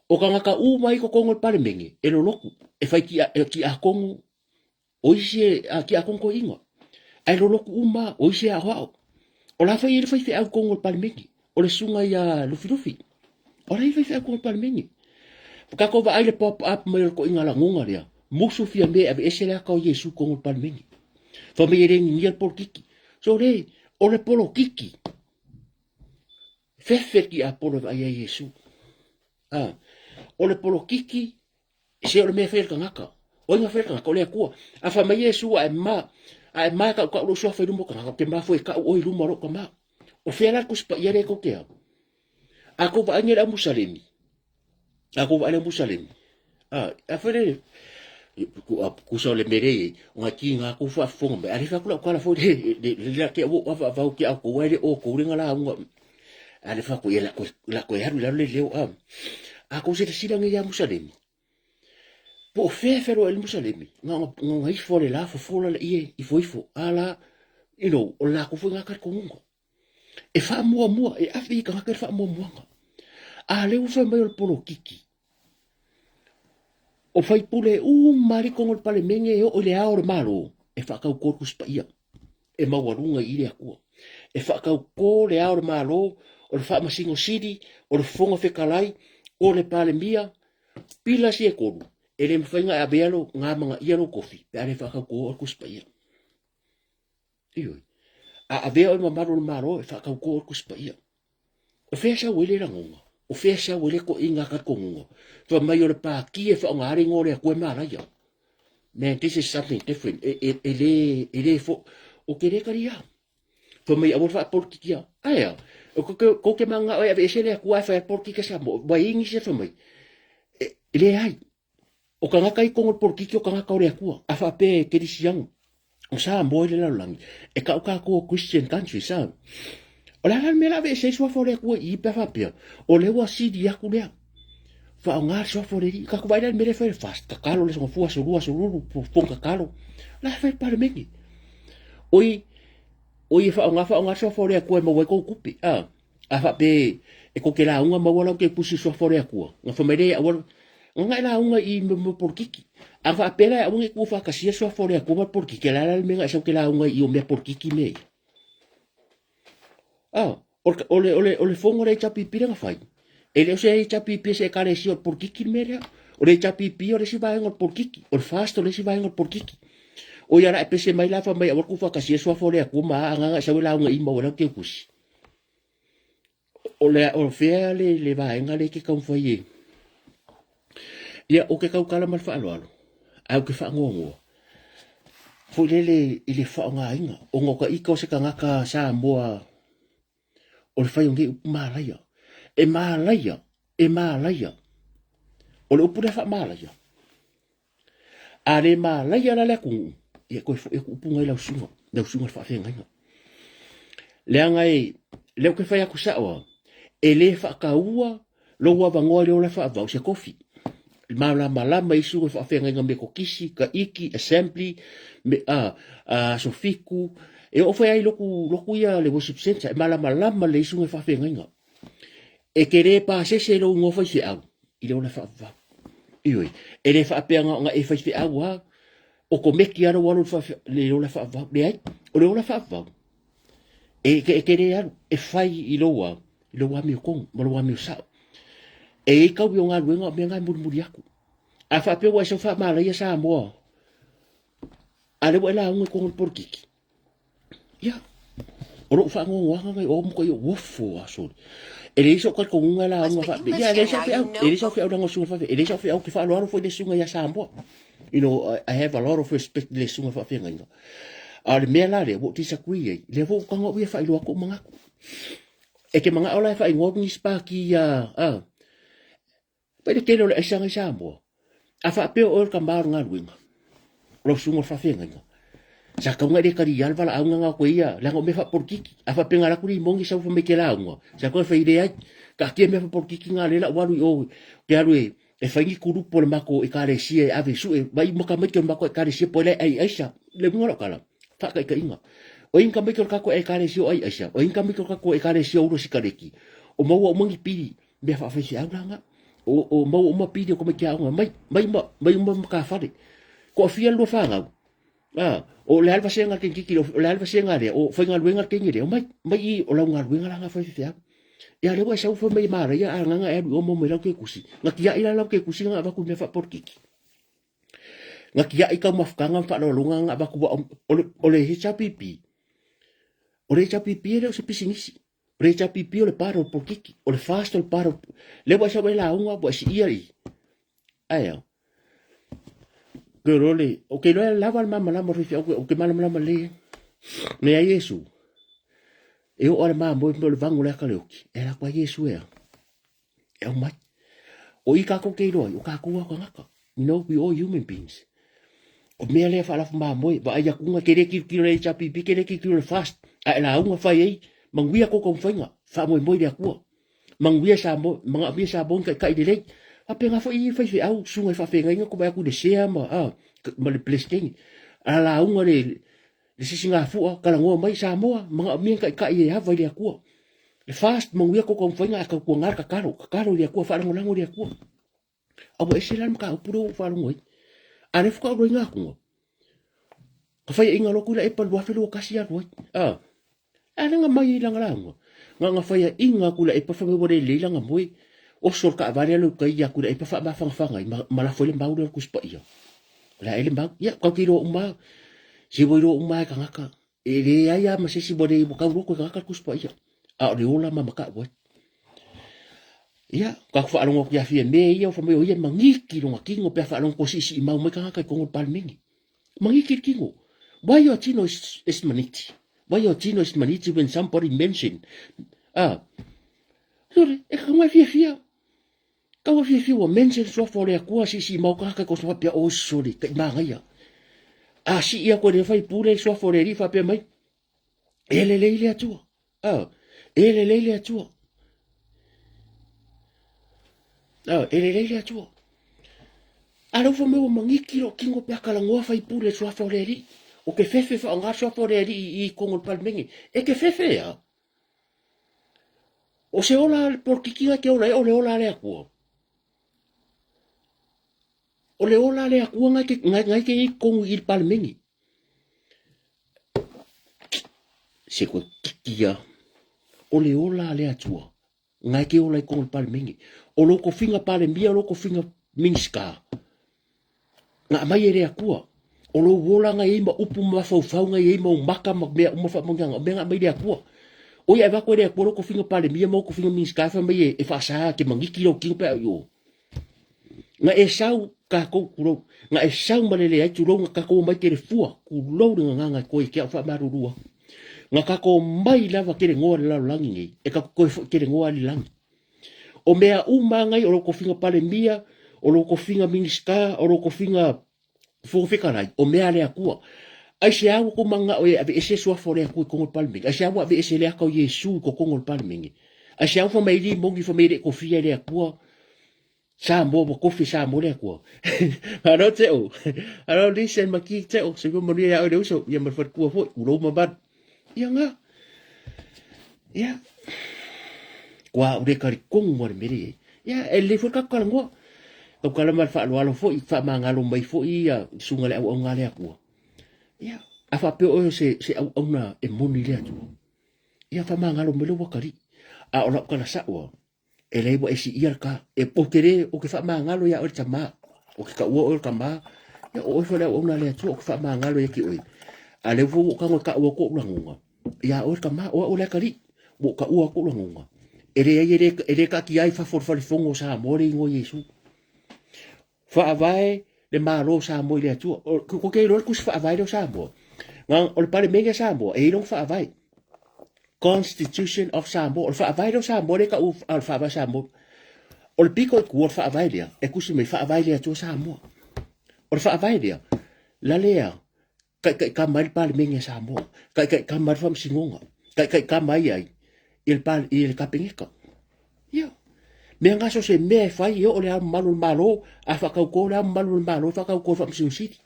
Speaker 1: O tagata uma i totonu o le Palemene, e lolotu, e fai tiakono, o isi e a tiakono toeaiina, ae lolotu uma, o isi e aoao. O la foi e i ai le faifeau i totonu o le Palemene, o le susuga ia Lufilufi, o la e i ai le faifeau i totonu o le Palemene. Ua tatou vaai i le pop up mai o le toeaiina lagona lea, musu Fiame e aveese le ata o Iesu i totonu o le Palemene. Fai mai e le ninia le polokiki. Sole, o le polokiki, Fefe le tiapolo e vaai ai Iesu. A, o le polokiki, se o le mea e fai e le tagata. O ai na fai le tagata? O le Atua. A fai mai Iesu, a e ma, a e ma e tautau lou suafa i luma o tagata, ou te ma foi e tau oe i luma o lou tama. O fea la le Tusi Paia lea tou te au? A tou vaai nei i le au Musalemi, a tou vaai i le au Musalemi, a, a fai le, Kusa o le mea lea e i ai, o ngai ki ngā kou whaafofoga mai. A le whaku lau kala foi le, le, le, le ke o ava avau ki au kou ai le o kou le ngala unga. A le whaku ia la koe, la koe haru la le leo a. A kou se sila ngi ia Musalemi. Po o fea fero el Musalemi. Nga nga nga ifo le la fofola le ie ifo ifo. A la, you know, o la kou foi ngā kar kongunga. E whaamuamua, e awhi i ka ngaka e whaamuamuanga. A le ua whai mai o le polokiki. O faipule uma likoga o le Palemene e oo i le Ao o le Malo e faataukō le Tusi Paia e maualuga i le Atua. E faataukō le Ao o le Malo, o le Faamasino Sili, o le Fofoga Fetalai, o le Palemia, pila si e tolu, e le mafai ona e avea lo gamagaia lou tofi pe a le faataukō oe le Tusi Paia. Ioe. A avea oe mamalu o le Malo e faataukō oe le Tusi Paia. O fea sau ai le lagona? O fea sau ai le toʻiga talitonuga? Fai mai o le pāti e faaaoga ai le igoa o le Atua e malaia. Man, this is something different. E, e, e le, e le fo, o te le talia. Fai mai aua le faapolitikia. Aea, o ko, ko, ko te manga oe aveese le Atua e fai a le politika Samoa. Ua i nisi e fai mai. E, e leai. O kangaka i kongo le polokiki o kangaka o le Atua, a faapea e kerisiano o Samoa i le lalolagi, e kau kākou o Christian country, sa. O le a la le mea la aveese ai suafa o le Atua i i pe a faapea, o lea ua sili atu lea. Faaaoga le suafa o le Alii. Tatou vaai la i le mea lea e fai le fast, tatalo le aso Gafua, aso Lua, aso Lulu, fofoga tatalo. La e fai le Palemene. Oi, oi e faaaoga, faaaoga le suafa o le Atua e maua ai kou tupe, a. A faapea e ko ke lauga maua lau ke pusi suafa o le Atua, na fai mai lea aua nga e lauga i mo polokiki. A faapea la aua nge ku whakasia suafa o le Atua ma polokiki, la la le mea nga e sau ke lauga i o mea polokiki me ia. Ah, o le, o le, o le fongo le HPP le nga fai. E le o se HPP se ekalesia o le polokiki le mea lea. O le HPP o le isi vaega o le polokiki. O le FAST o le isi vaega o le polokiki. O ia la e pese mai la fa mai aua ku whakasia suafa o le Atua ma a nga nga e sau e lauga i maua lau ke pusi. O le o fea le le vaega le ke taumafai e ia o ke tautala ma le faaaloalo ae ou te faanoanoa foi lele i le faaaogaina ona o ta ita o se tagata Samoa o le fai o nei upu malaia. E malaia, e malaia. O le upu lea faamalaia. A le malaia la le atunuu, ia toe foi atu upu nai lau susuga, lau susuga i le faafeagaiga. Leaga e, lea ou te fai atu sao lava, e le faataua lou avanoa i le ola faavavau se kofi. Malamalama i susuga i faafeagaiga Metotisi, Taiti, Assembly, me, a, a, Aso Fitu, e oo foi lava i lotu, lotu ia le worship centre, e malamalama lelei susuga i faafeagaiga. E te le pasese lou igoa faifeau i le ola faavavau. Ioe, e le faapea na ona e faifeau lava, okomeki lava lou alu i le ola faavavau. Leai, o le ola faavavau, e, e te le alu, e fai i lou a, i lou amiotonu ma lou amio sao. E i ai taui o galuega o mea na e mulimuli atu. A faapea ua e sau faamalaia Samoa, a lea ua e lauga i totonu o le polokiki, Ia, o lou faanoanoaga nei, o matuai ou ofo lava sole. E leai sou talitonuga e lauga faapea, ia e leai sau feau, e leai sau feau leaga o le susuga faafeagaiga, e leai sau feau ou te faaaloalo foi i le susuga ia Samoa. You know, I have a lot of respect i le susuga faafeagaiga. A o le mea la lea, ua ou disagree ai, lea foi ua tago au ia e faailoa atu ou manatu. E te manao la e faaigoa atu nisi pati ia, a, Pai le tele o le aisaga i Samoa. A faapea o oe o le tama o le galuega, o lau susuga o le faafeagaiga, sa tatau ona e le talia le valaauga na o koe ia, leaga o mea faapolokiki. A faapea na alu atu limoni sau fai mai ke lauga, sa tatau ona fai leai, taatia mea faapolokiki na lea la ou alu i o, ou te alu e e fai ni kulupu o le matou ekalesia e ave e sue, mai uma tamaiti o le matou ekalesia po o le ai aisa. Le uiga o lau tala, faataitaiga. O ai ni tamaiti o le tatou ekalesia o ai aisa, o ai ni tamaiti o le tatou ekalesia o ula sikareti, o maua uma ni pili mea faafaifeau la na. O, o maua uma pili o tamaiti aoga, mai, mai uma, mai uma matafale. Toafia le lua fanau, a, o le a le vasega le teinikiki, o le a le vasega lea, o faigaluega le teine lea, omai, mai i o lau galuega la na faifeau. Ia lea ua e sau fai mai e manaia a agaga e alu i o maua mai lau kekusi. Na tiai la lau kekusi na avatu i mea faapolokiki. Na tiai kau mafutaga ma faaaloaloga na avatu o le, o le HRPP. O le HRPP e le o se pisinisi. O le HRPP o le part o le polokiki. O le FAST o le part o lea ua e sau e lauga ua e siia i. Ae a. Ke ro le, o ke loa lava le malamalama o le faifeau, o ke malamalama lelei ai. Mea Iesu, e oo a le mamoe me o le vago le aka le oki, e ala atu a Iesu e a, e aumai. O i kākou ke iloa ai, o kākou a tagata. You know, we all human beings. O mea lea faalafo mamoe, vaai akuga ke le tilotilo le HRPP, ke le tilotilo le FAST, a e lauga fai ai, manuia kou taumafaiga, faamoemoe i le Atua. Manuia Samoa, manaomia Samoa ni taitai lelei. Faapena foi i faifeau, susuga i faafeagaiga ko vaai atu i le sea ma, a, ma le Peresetene. A lauga le, le sisigafua, talanoa mai Samoa, manaomia ni taitai e ava i le Atua. Le FAST, manuia kou taumafaiga ae tautuana le tatalo, tatalo i le Atua, faalagolago i le Atua. A ua ese la le mataupu lea ua ou faalogo ai. A lea faatoa alu ai gatuga. Ka faiaina loa Tuilaepa 2021 alu ai. A. A lea na mai ai lana lauga. Na ona faiaina a Tuilaepa fai mai ua le lelei lana moe. Oso le taavale alu i tai ia Tuilaepa faamafanafana ai ma, ma lafo ai le mau lea o le Tusi Paia. O le a ea le mau? Ia, tatou te iloa uma lava. Se ua iloa uma lava e tagata. E leai lava ma se isi ua le ua tau loto e tagata le Tusi Paia. A o le ola ma matau ai. Ia, tatou faalogo atu ia Fiame ia, fai mai o ia e magiki lona tino pe a faalogo atu ua siisii mau mai tagata i totonu o le Palemene. Magiki le tino. Why your tino is, is maniti? Why your tino is maniti when somebody mention? Ah, sore, e kakaunga e fiafia. Kaua fiafia ua mention suafa o le Atua siisii mau tagata i kosa faapea, oh sore, kai māngaia. A sii aku e le faipule le suafa o le Alii faapea mai, e lelei le Atua. Ah, e lelei le Atua. Ah, e lelei le Atua. A leu fai mai ua magiki lou tino pe a talanoa faipule i le suafa o le Alii. O ke fefe faaaoga le suafa o le Alii i totonu o le Palemene. E ke fefe a. O se ola le polokiki na ke ola e o le ola a le Atua. O le ola a le Atua na ke, na, na ke i totonu i le Palemene. Se koe kikia. O le ola a le Atua. Ngai ke ola i kongo le Palemene. O lou kofiga Palemia, o lou kofiga Minista. Nga mai e le Atua. O lou ola ngai ei ma upu ma mafaufau ngai ei ma ou maka ma mea uma faamanuiaga. O mea nga mai le Atua. O ia e avatu e le Atua lou kofiga Palemia ma ou kofiga Minista e fai mai e faasa ke magiki lou tino pe a i o. Nga e sau kakou tulou, nga e sau ma le leai tulou nga kakou omai kele fua, tulou le gagaga e koe ke au faamalulu aku. Nga kakou omai lava kele ngoa le lalolagi nei, e kakou koe foi kele ngoa le lagi. O mea uma ngai o lou kofiga Palemia, o lou kofiga Minista, o lou kofiga Fofoga Fetalai, o mea a le Atua. Aisea ua kou manao e aveese suafa o le Atua i totonu o le Palemene? Aisea ua aveese le ata o Iesu i totonu o le Palemene? Aisea ua fai mai ai moni fai mai e le i tofia e le Atua Samoa ua tofi e Samoa le Atua? Malo Teo. Malo Lisa and Maki Teo. Soifua manuia ia oe le uso, ia ma le faletua foi, tulou mamalu. Ia nga. Ia. Kua ure talitonu ma le mele ai. Ia, e lelei foi le tatou talanoa. Tautala ma le faaaloalo foi, faamagalo mai foi ia susuga le auauna a le Atua. Ia, a faapea oe o se, se auauna e moni i le Atua. Ia, faamagalo mai lou atalii. A o lau tala sao lava, e leai ua e siia le ta. E, ou te le, ou te faamagalo iā oe le tamā. Ou te taua oe o le tamā. Ia, o oe foi le auauna a le Atua, ou te faamagalo ia te oe. A lea foi ua ou tago e taua atu ou lagona, iā oe le tamā, o au o le atalii. Ua ou taua atu ou lagona. E leai, e le, e le taatia ai i fafo o le fale fono o Samoa le igoa o Iesu. Faavae le Malo o Samoa i le Atua. O, ko te iloa le tusi faavae lea o Samoa. Na, o le Palemene a Samoa, e i ai lona faavae. Constitution of Samoa. O le faavae lea o Samoa lea e tau a o le faavae o Samoa. O le pito i tua o le faavae lea, e tusi mai faavae le Atua Samoa. O le faavae lea, la lea taitaikama ai le Palemene a Samoa, taitaikama ai le Faamasinoga, taitaikama ai ai i le, i le Kapeneta. Ia, mea nga so se mea e fai e oo le Ao Mamalu o le Malo, a faatauto le Ao Mamalu o le Malo, e faatauto e le Faamasino Sili.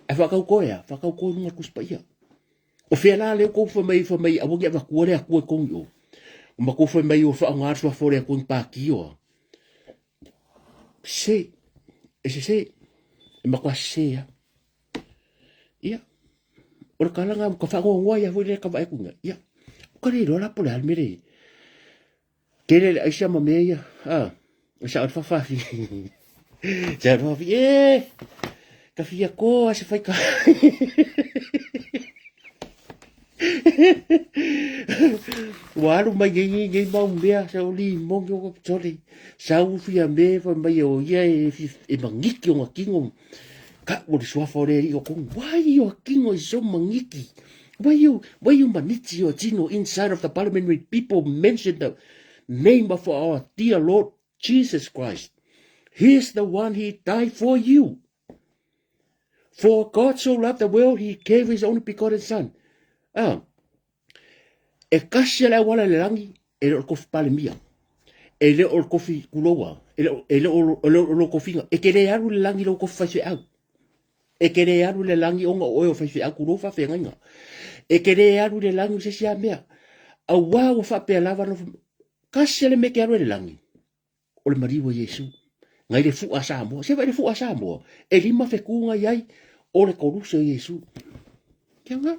Speaker 1: Ae faatauto e a? Faatauto i luga o le Tusi Paia. O fea la lea ua tou fai mai, fai mai aua ne i avatua le Atua i totonu i o? Ua matou fai mai ua faaaoga le suafa o le Atua i ni pati o a? Sese, e sese, e matua sese lava. Ia, o le tala lena, ua faanoanoa ai lava foi lea ka vaai atu i ina. Ia, ua ka le iloa la po o le a le mea lea e i ai. Tele le aisa ma mea ia, a, e sao le fafafi. Sao le fafafi, e, ka fia koa se whaika. Ua alu mai nei nei nei mau mea, sa o li mongi o tole. Sau fia me fa mai o ia e, e mangiki o ngā Ka o le suafa o le alii o konu. Why your tino is so mangiki? Why you, why you maniti your tino inside of the parliament when people mention the name of our dear Lord Jesus Christ? He is the one he died for you. For God so loved the world, he gave his only begotten son. Ah, e kasi le auala le langi, e le o le kofi palemia. E le o le kofi kuloua. E le o, e le o, e le o lo kofiga. E ke le alu le langi lo kofi faifeau. E ke le alu le langi onga o oe o faifeau kulou faafeagaiga. E ke le alu le langi o se isi a mea. Auā ua faapea lava no kasi le mea ke alu e le langi. O le maliu o Iesu. Ngai le fu'a Samoa. Se vai le fu'a Samoa. E lima feku ngai ai o le koluse o Iesu. Kia nga.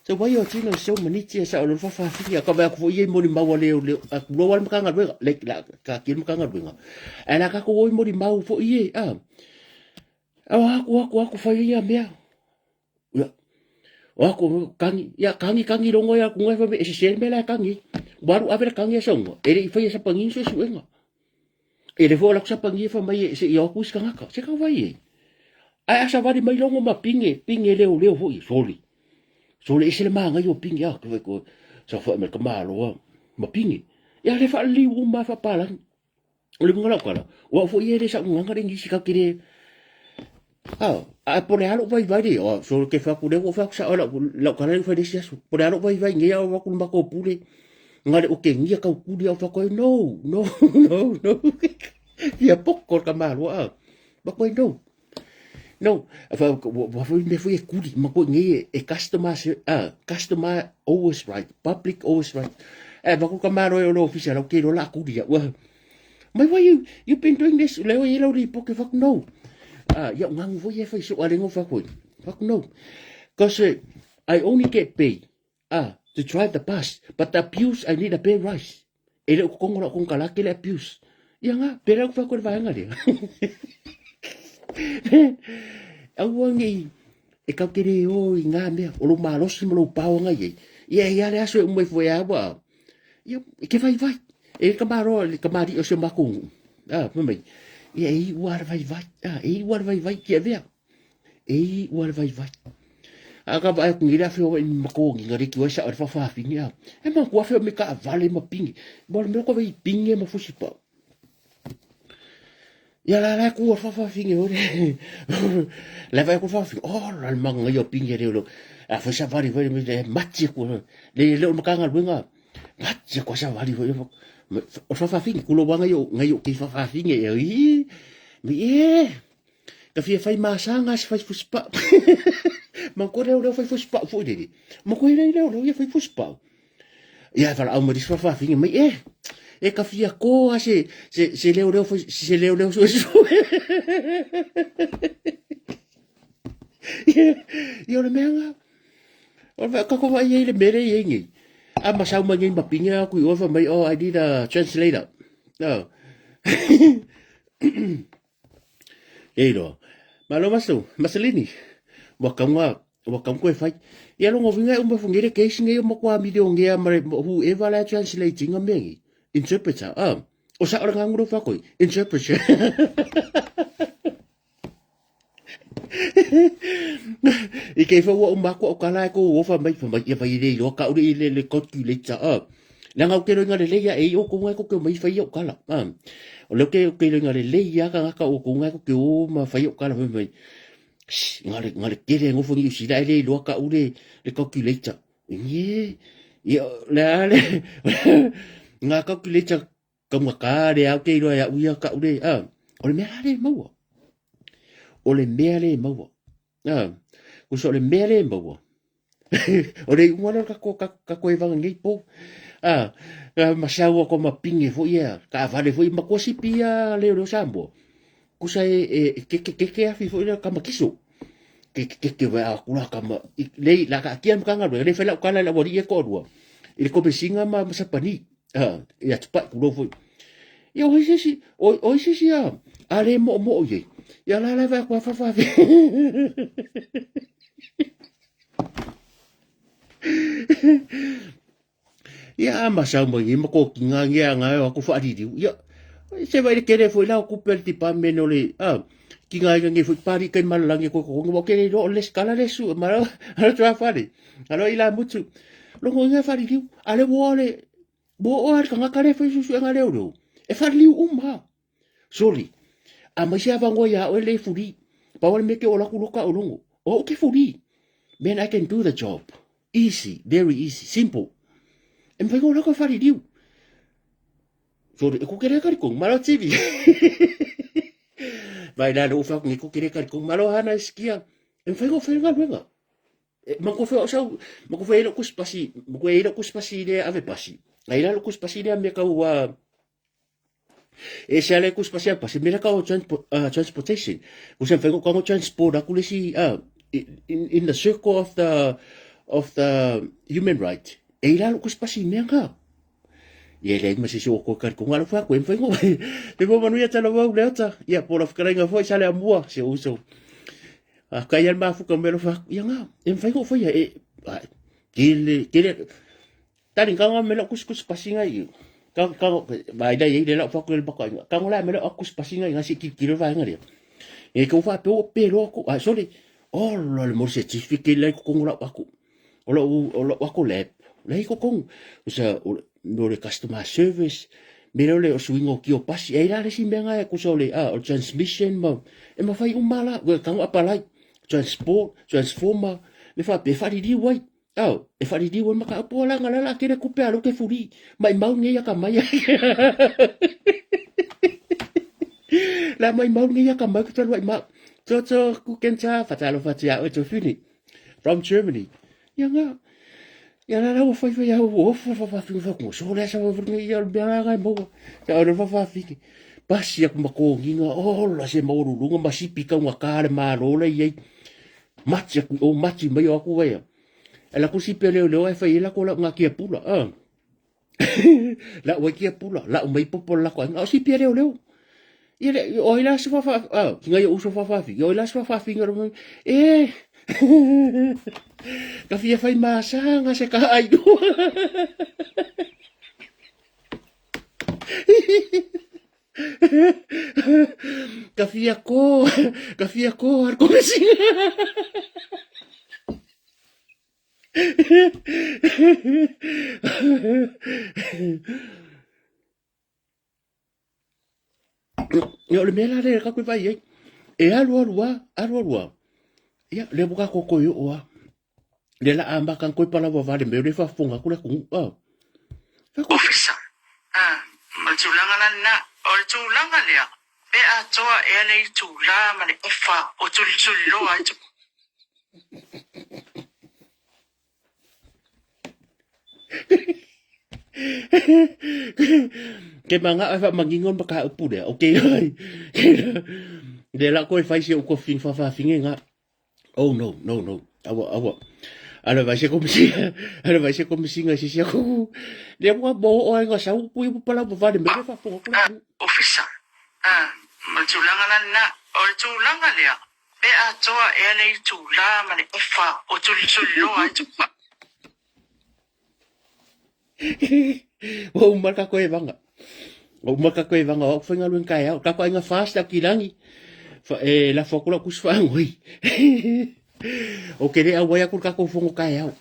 Speaker 1: Se wai o tino so maniti e sa o le whawhawhini a ka vai aku fo i moni mau ale o le a kulo wale makanga luenga le la ka ki makanga luenga. E la ka ko oi moni mau fo i e a. O aku aku aku whai ia mea. Ia. O aku kangi ia kangi kangi rongo ia kunga fa e se me la kangi. Waru ave le kangi e songo. E le i whai e sa pangin se suenga. E le fo la sa pangi fa mai e se i aku is kangaka. Se ka wai e. Ai asa wari mai longo ma pinge, pinge leo leo foi, soli. Soli e se le maanga i o pinge a, ke ko sa fa me ka malo a, ma pinge. Ia le fa liu uma fa palangi. O le bunga lau kala. Ua fo ie le sa unga le ngisi ka kire. Ah, a po le alo vai vai le. O so ke fa ku le wo fa sa lau lau kala le fa le sia. Po le alo vai vai ngia o ku ma ko pule. Ngale o ke ngia ka ku le o fa ko no, no, no, no. Ia poko ka malo a. Ba ko no. No, fa wa fo me fo e kuli ma ko ngi e customer ah customer always right, public always right. E ba ko ka maro e lo office la ke lo la kuli ya. Wa mai why you you been doing this le o lo ri po ke fuck no. Ah ya ngang fo ye fa so ale ngo fa ko. Fuck no. Cause I only get paid ah to drive the bus, but the abuse I need a pay rise. E le o kongo la kong kala ke le abuse. Ia nga, pera ku fa ko le vaenga le. Aua ngi e kau ke le o i ngā mea, o lo malosi ma lo pao nga ye. Ia ia le aso e umai fo ia wa. Ia e ke vai vai. E ka maro le ka mari o se makungu. Ah, mai. Ia e ua vai vai. Ah, e ua vai vai ki avea. E ua le vaivai. A ka vaai aku ngi le afe o i makongi nga reki wai sa o le whawhawhingi a. E ma ku afe o me ka vale ma pingi. Mo le mea ko vai pingi ma fusi pa. Ia la la ku o whawhawhingi o le. Le vai ku whawhawhingi. Oh la le manga ngai o pingi reo lo. A fai sa vari vai me le mati ku. Le le o makanga luenga. Mati ko sa vari vai. O whawhawhingi ku lo wanga yo ngai o ki whawhawhingi e i. Me e. Ka fia whai māsanga se whai fusipa. Ma ko reo reo whai fusipa fo rere. Ma ko reo reo reo ia whai fusipa. Ia whala au maris whawha whinga mai e. E ka fia ko a se, se, se reo reo whai, se reo reo sue sue. Ia o le mea ngā. O le ka ko vai e le mere i ngi. A ma sau mai ngi ma pinga ku i ofa mai oh I need a translator. No. E iloa. Malo maso, masalini. Ua kaunga, ua kaunga koe whai. Ia longo vinga e umba fungere case ngai o makua milio ngea mare who ever la translating a mengi. Interpreter. Ah. O sa ora nganguro whakoi. Interpreter. I kei whaua o makua o kala e ko ofa mai wha mai ia vai le iloa ka ure i le le calculator. Ah. Nanga o ke roinga le leia e i o konga ko ke mai whai o kala. Ah. O leo ke ke roinga le leia ka ngaka o konga ko ke o ma whai o kala whai mai. Ngare ngare kere ngofo ngi usila e le iloa ka ure le calculator. Ye. Ia le ale. Ngā calculator Kaunga kāre au ke iloa ia uia ka ure, a, o le mea le maua. O le mea le maua. A, kusa o le mea le maua. o le unga leo ka ko, ka, ka koe vanga ngei po. A, ka masaua ko ma pinge fo ia, ka vale fo i makosi pia leo leo Samoa. Kusa e, e, ke, ke, ke, ke afi fo ia ka makiso. Ke, ke, ke, ke, a kula ka ma, i, lei, la ka kia mkanga lue, le whela ukala la wari e ko rua. I le komesinga ma masapani. Ah, ia te pai ku foi. Ia o isi o o isi isi a a le mo mo ye. Ia la la va kwa fa fa. Ia ma sa mo ni ma ko ki nga ngia nga o ku fa ri ri. Ia se vai le kere foi la ku per ti pa me no le a ki nga ngi foi pari kai malalangi ko ko ngo ke ro le skala le su ma ro tra fa le. Alo ila mutu. Longo inga whaririu, a le woa le, bo oa le kangaka le whai susu enga leo leo. E whaririu uma. Sorry. A mai se avangoa ia oe le furi. Pau le mea ke o laku loka o longo. O au ke fuli. Man, I can do the job. Easy, very easy, simple. E mawhai ngō lako whare riu. Sorry, e kukere kari kong malo TV. Vai la lo ufa ngi kukere kari kong malo hana iskia. E mawhai ngō whai ngā luenga. E, ma ko whai sau, ma ko whai lo kuspasi, ma ko lo kuspasi le ave pasi. Ai la lo kuspasi le me kau wa E se ale kus pasi pasi mera ka o transportation. Ko se whengo ka transport aku le si in the circle of the human right. E ila lo kus pasi mea ka. Ia le ma se so ko ka ko ngalo fa ko whengo. Te mo manu ia tala wau le ota. Ia po la whakarenga foi sale amua se uso. A kai al mafuka melo fa ia nga. E whengo foi e kele kele Tari ka nga mela kus kus pasinga i. Ka ka vai dai i le la fa ko le baka inga. Ka ngola mela kus pasinga inga si ki ki va inga le. E ko fa pe o pe lo ko a sorry. Oh la le mo se ti fi ke le ko ngola aku. O lo o lo ako le. Le ko kong. O sa o no le customer service. Me le o suingo ki o pasi. E la le si menga e ko so le a o transmission ma. E ma fai umala. Ka ngo apalai. Transport, transformer. Me fa pe fa ri wai. Ao, e whaririu ai maka apo ala ngala la kere kupe alo ke furi. Mai mau nge ia ka mai. La mai mau nge ia ka mai ku talo ai ma. Toto ku kenta fatalo fatia o to fini. From Germany. Ia nga. Ia la la o fai fai au o fa fa fa fi fa ku so le sa wa nge ia mea la ngai mo. Ka o fa fa fi. Pasi aku makonginga oh la se maurulunga masipi ka unga kare malo la iai. Mati aku o mati mai o aku waia. E la kusi pe leo leo e whai e lako lau ngā kia pula. La wai kia pula, la mai popo lako ai. Ngā o si pe leo leo. Ia le, o ila se whawha, ki ngai o uso whawhawhi, o ila se whawhawhi ngā roma, e, ka whia whai māsanga se ka ai noa. Ka whia kō, ka whia kō ar komisi. Ia o le mea la lea ka koe vai ai. E alu alu a, alu alu a. Ia, le boka koko i o a. Le la a maka koe palawa vale me le fafonga kula ku. Ah.
Speaker 2: Ofisa. Ah, o le tulaga la lena, o le tulaga lea e atoa ea le itulā ma le ofa o tulituliloa ai te.
Speaker 1: Ke manga ai fa mangingo ma ka upu lea. Okay ai. Le la koe fai se uko fin fa fa finge nga. Oh no, no, no. Awa, awa. Ala vai se komisi, ala vai se komisi nga sisi aku. Le mo mo o ai nga sau pui pala mo vale me fa fo ko.
Speaker 2: Ofisa. Ah, o le tulaga la lena, o le tulaga lea e atoa ea le itulā ma le ofa o tulituliloa ai te.
Speaker 1: Ua uma ka koe vanga. Ua uma ka koe vanga o whainga luen kai au. Ka koe inga fast au ki rangi. Fa, e, la fo kula kus whangoi. O ke rea wai aku ka ko fongo kai au.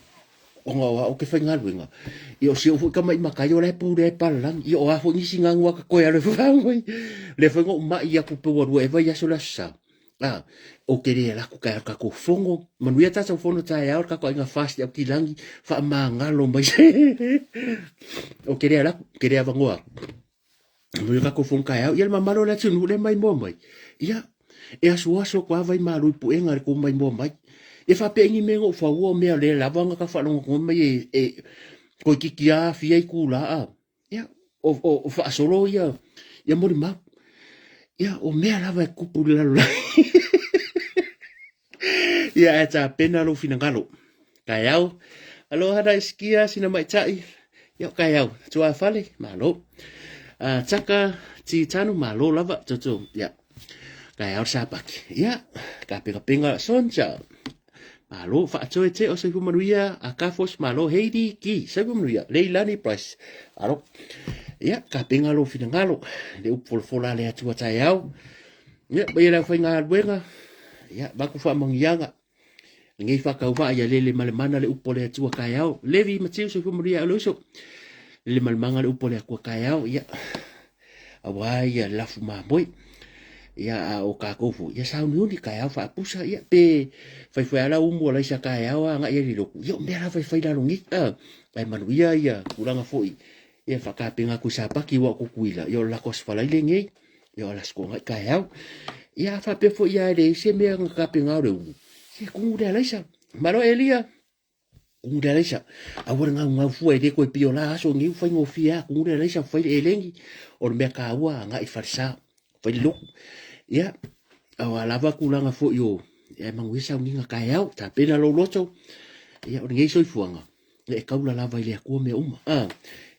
Speaker 1: O ngā oa o ke whainga luenga. I o si o fui ka mai makai o le pūre e paralang. I o a fo ngisi ngā ngua ka koe alo whangoi. Le whainga o mai aku pe warua e vai aso la sa. Ā, o ke rea lako kai au kako fongo, manuia tātou fono taeao, kako ai ngā fast au ki langi, whaamāngalo mai se. O ke rea lako, ke rea vangoa. Manuia kako fongo kai au, ia le mamalo le atunu le mai moa mai. Ia, e aso aso ko awai mālui puenga le ko mai moa mai. E whapengi me ngō whaua o mea le lawanga ka whalongo ko mai e, e koi kiki a whia i kūlā a. Ia, o, o, o whaasolo ia, ia mori mau. Ia, o mea lava e kupu le lalo Ia, e tā pena lo whina ngalo. Kai au, aloha na isikia sina mai tai. Ia, kai au, tua whale, malo. Taka, ti tanu, malo lava, toto, ia. Kai au sāpaki. Ia, ka penga penga sonja. Malo, whaatoe te o Soifua Manuia, a Kafos, malo, Heidi, ki, Soifua Manuia, Leilani Price. Alo. Ia, ka penga lo whina ngalo. Le upu folafola le atua tai au. Ia, mai lau whai ngā luenga. Ia, maku wha mangianga. Ngei whakau wha ia lele male mana le upo le atua kai au. Levi Matiu, Soifua Manuia, alo iso. Lele male manga le upo le akua kai au. Ia, awa ia lafu māmoi. Ia, a o kākou foi, ia sauniuni, kaeao faapusa, ia, pe faifai ala umu alaisa kaeao a agai ai le loku, ia o mea lava e fai lalo nei, a, ae manuia ia tulaga foi, ia faakapena atu i Sapaki ua o Tutuila, ia o le latou aso faraile nei, ia o le aso Toonai taeao. Ia a faapea foi ia e leai se mea na tapena o le umu, se tumu le alaisa. Malo Elia, tumu le alaisa. Aua le gaugau fua e le toe pio la aso nei ua faigofie lava, tumu le alaisa fai le eleni, o le mea taua agai i falesa, fai le lotu. Ia, aua lava tulaga foi o, ia e manuia sauniga taeao, tapena lou loto, ia o lenei soifuaga, ia e taula lava i le Atua mea uma. A,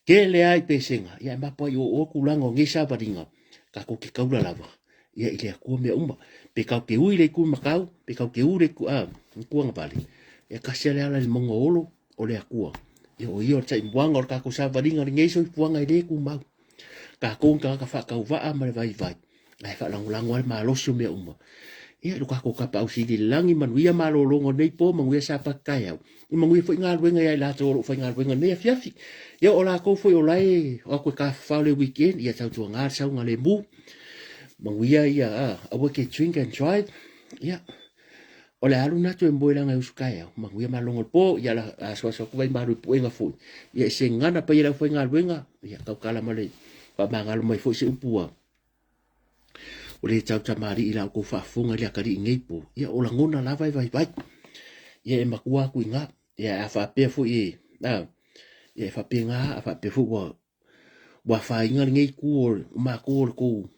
Speaker 1: tele lava i pesega, ia e mapo ai o oe tulaga o nei savaliga, tatou te taula lava ia i le Atua mea uma. Pe tatou te ui i le itu matau, pe tatou te ui i le itu, a, itu agavale, ia tasi lava le ala i le mauga o Olo, o le Atua. Ia o ia o le taimuaga o le tatou savaliga lenei soifuaga e le tumau. Tatou ni tagata faatauvaa ma le vaivai, ae faalagolago lava le malosi o mea uma. Ia, lo tatou Tapaau Sili i le lagi, manuia malologa o lenei po, manuia Sapati taeao, ia manuia foi galuega ia i latou o lo o faigaluega i lenei afiafi. Ia, o latou foi o la e o atu e tafafao le weekend, ia tautuana le saogalemu, manuia ia, aua e te drink and drive, ia, O le a alu na toe moe leaga e usu taeao, manuia malologa o le po, ia la asoaso atu vai malu i puega foi. Ia e se gagana paia le aufaigaluega, ia tautala ma le faamagalo mai foi se upu ua o le tau tamalii i la outou faafofoga i le atalii nei po, ia o lagona lava e vaivai. Ia e matua atu i ina, ia a faapea foi e, a, ia e faapena, a faapea foi ua ua afaina lenei itu o matou o le tou,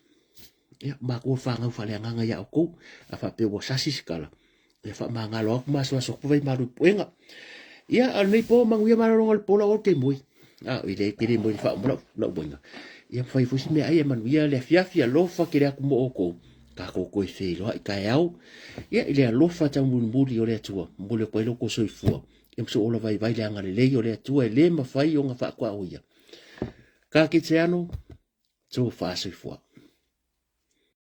Speaker 1: ia, matou o le fanau faaleagaga ia outou, a faapea ua sasi se tala, ia faamagalo atu ma asuasu atu vaimalu i puega. Ia, a o lenei po, manuia malologa o le po lau ou te moe. A, i le te le moe i le faauma lau, lau uiga. Ia, ma fai foi si meaai e manuia le afiafi, alofa tele atu mo outou, tatou toe feiloai taeao. Ia, i le alofa taumulimuli o le Atua, momoli atu ai lo outou soifua. Ia ma sou ola vaivai le agalelei o le Atua e le mafai ona faatuaoia. Ka kiteano, tofa soifua.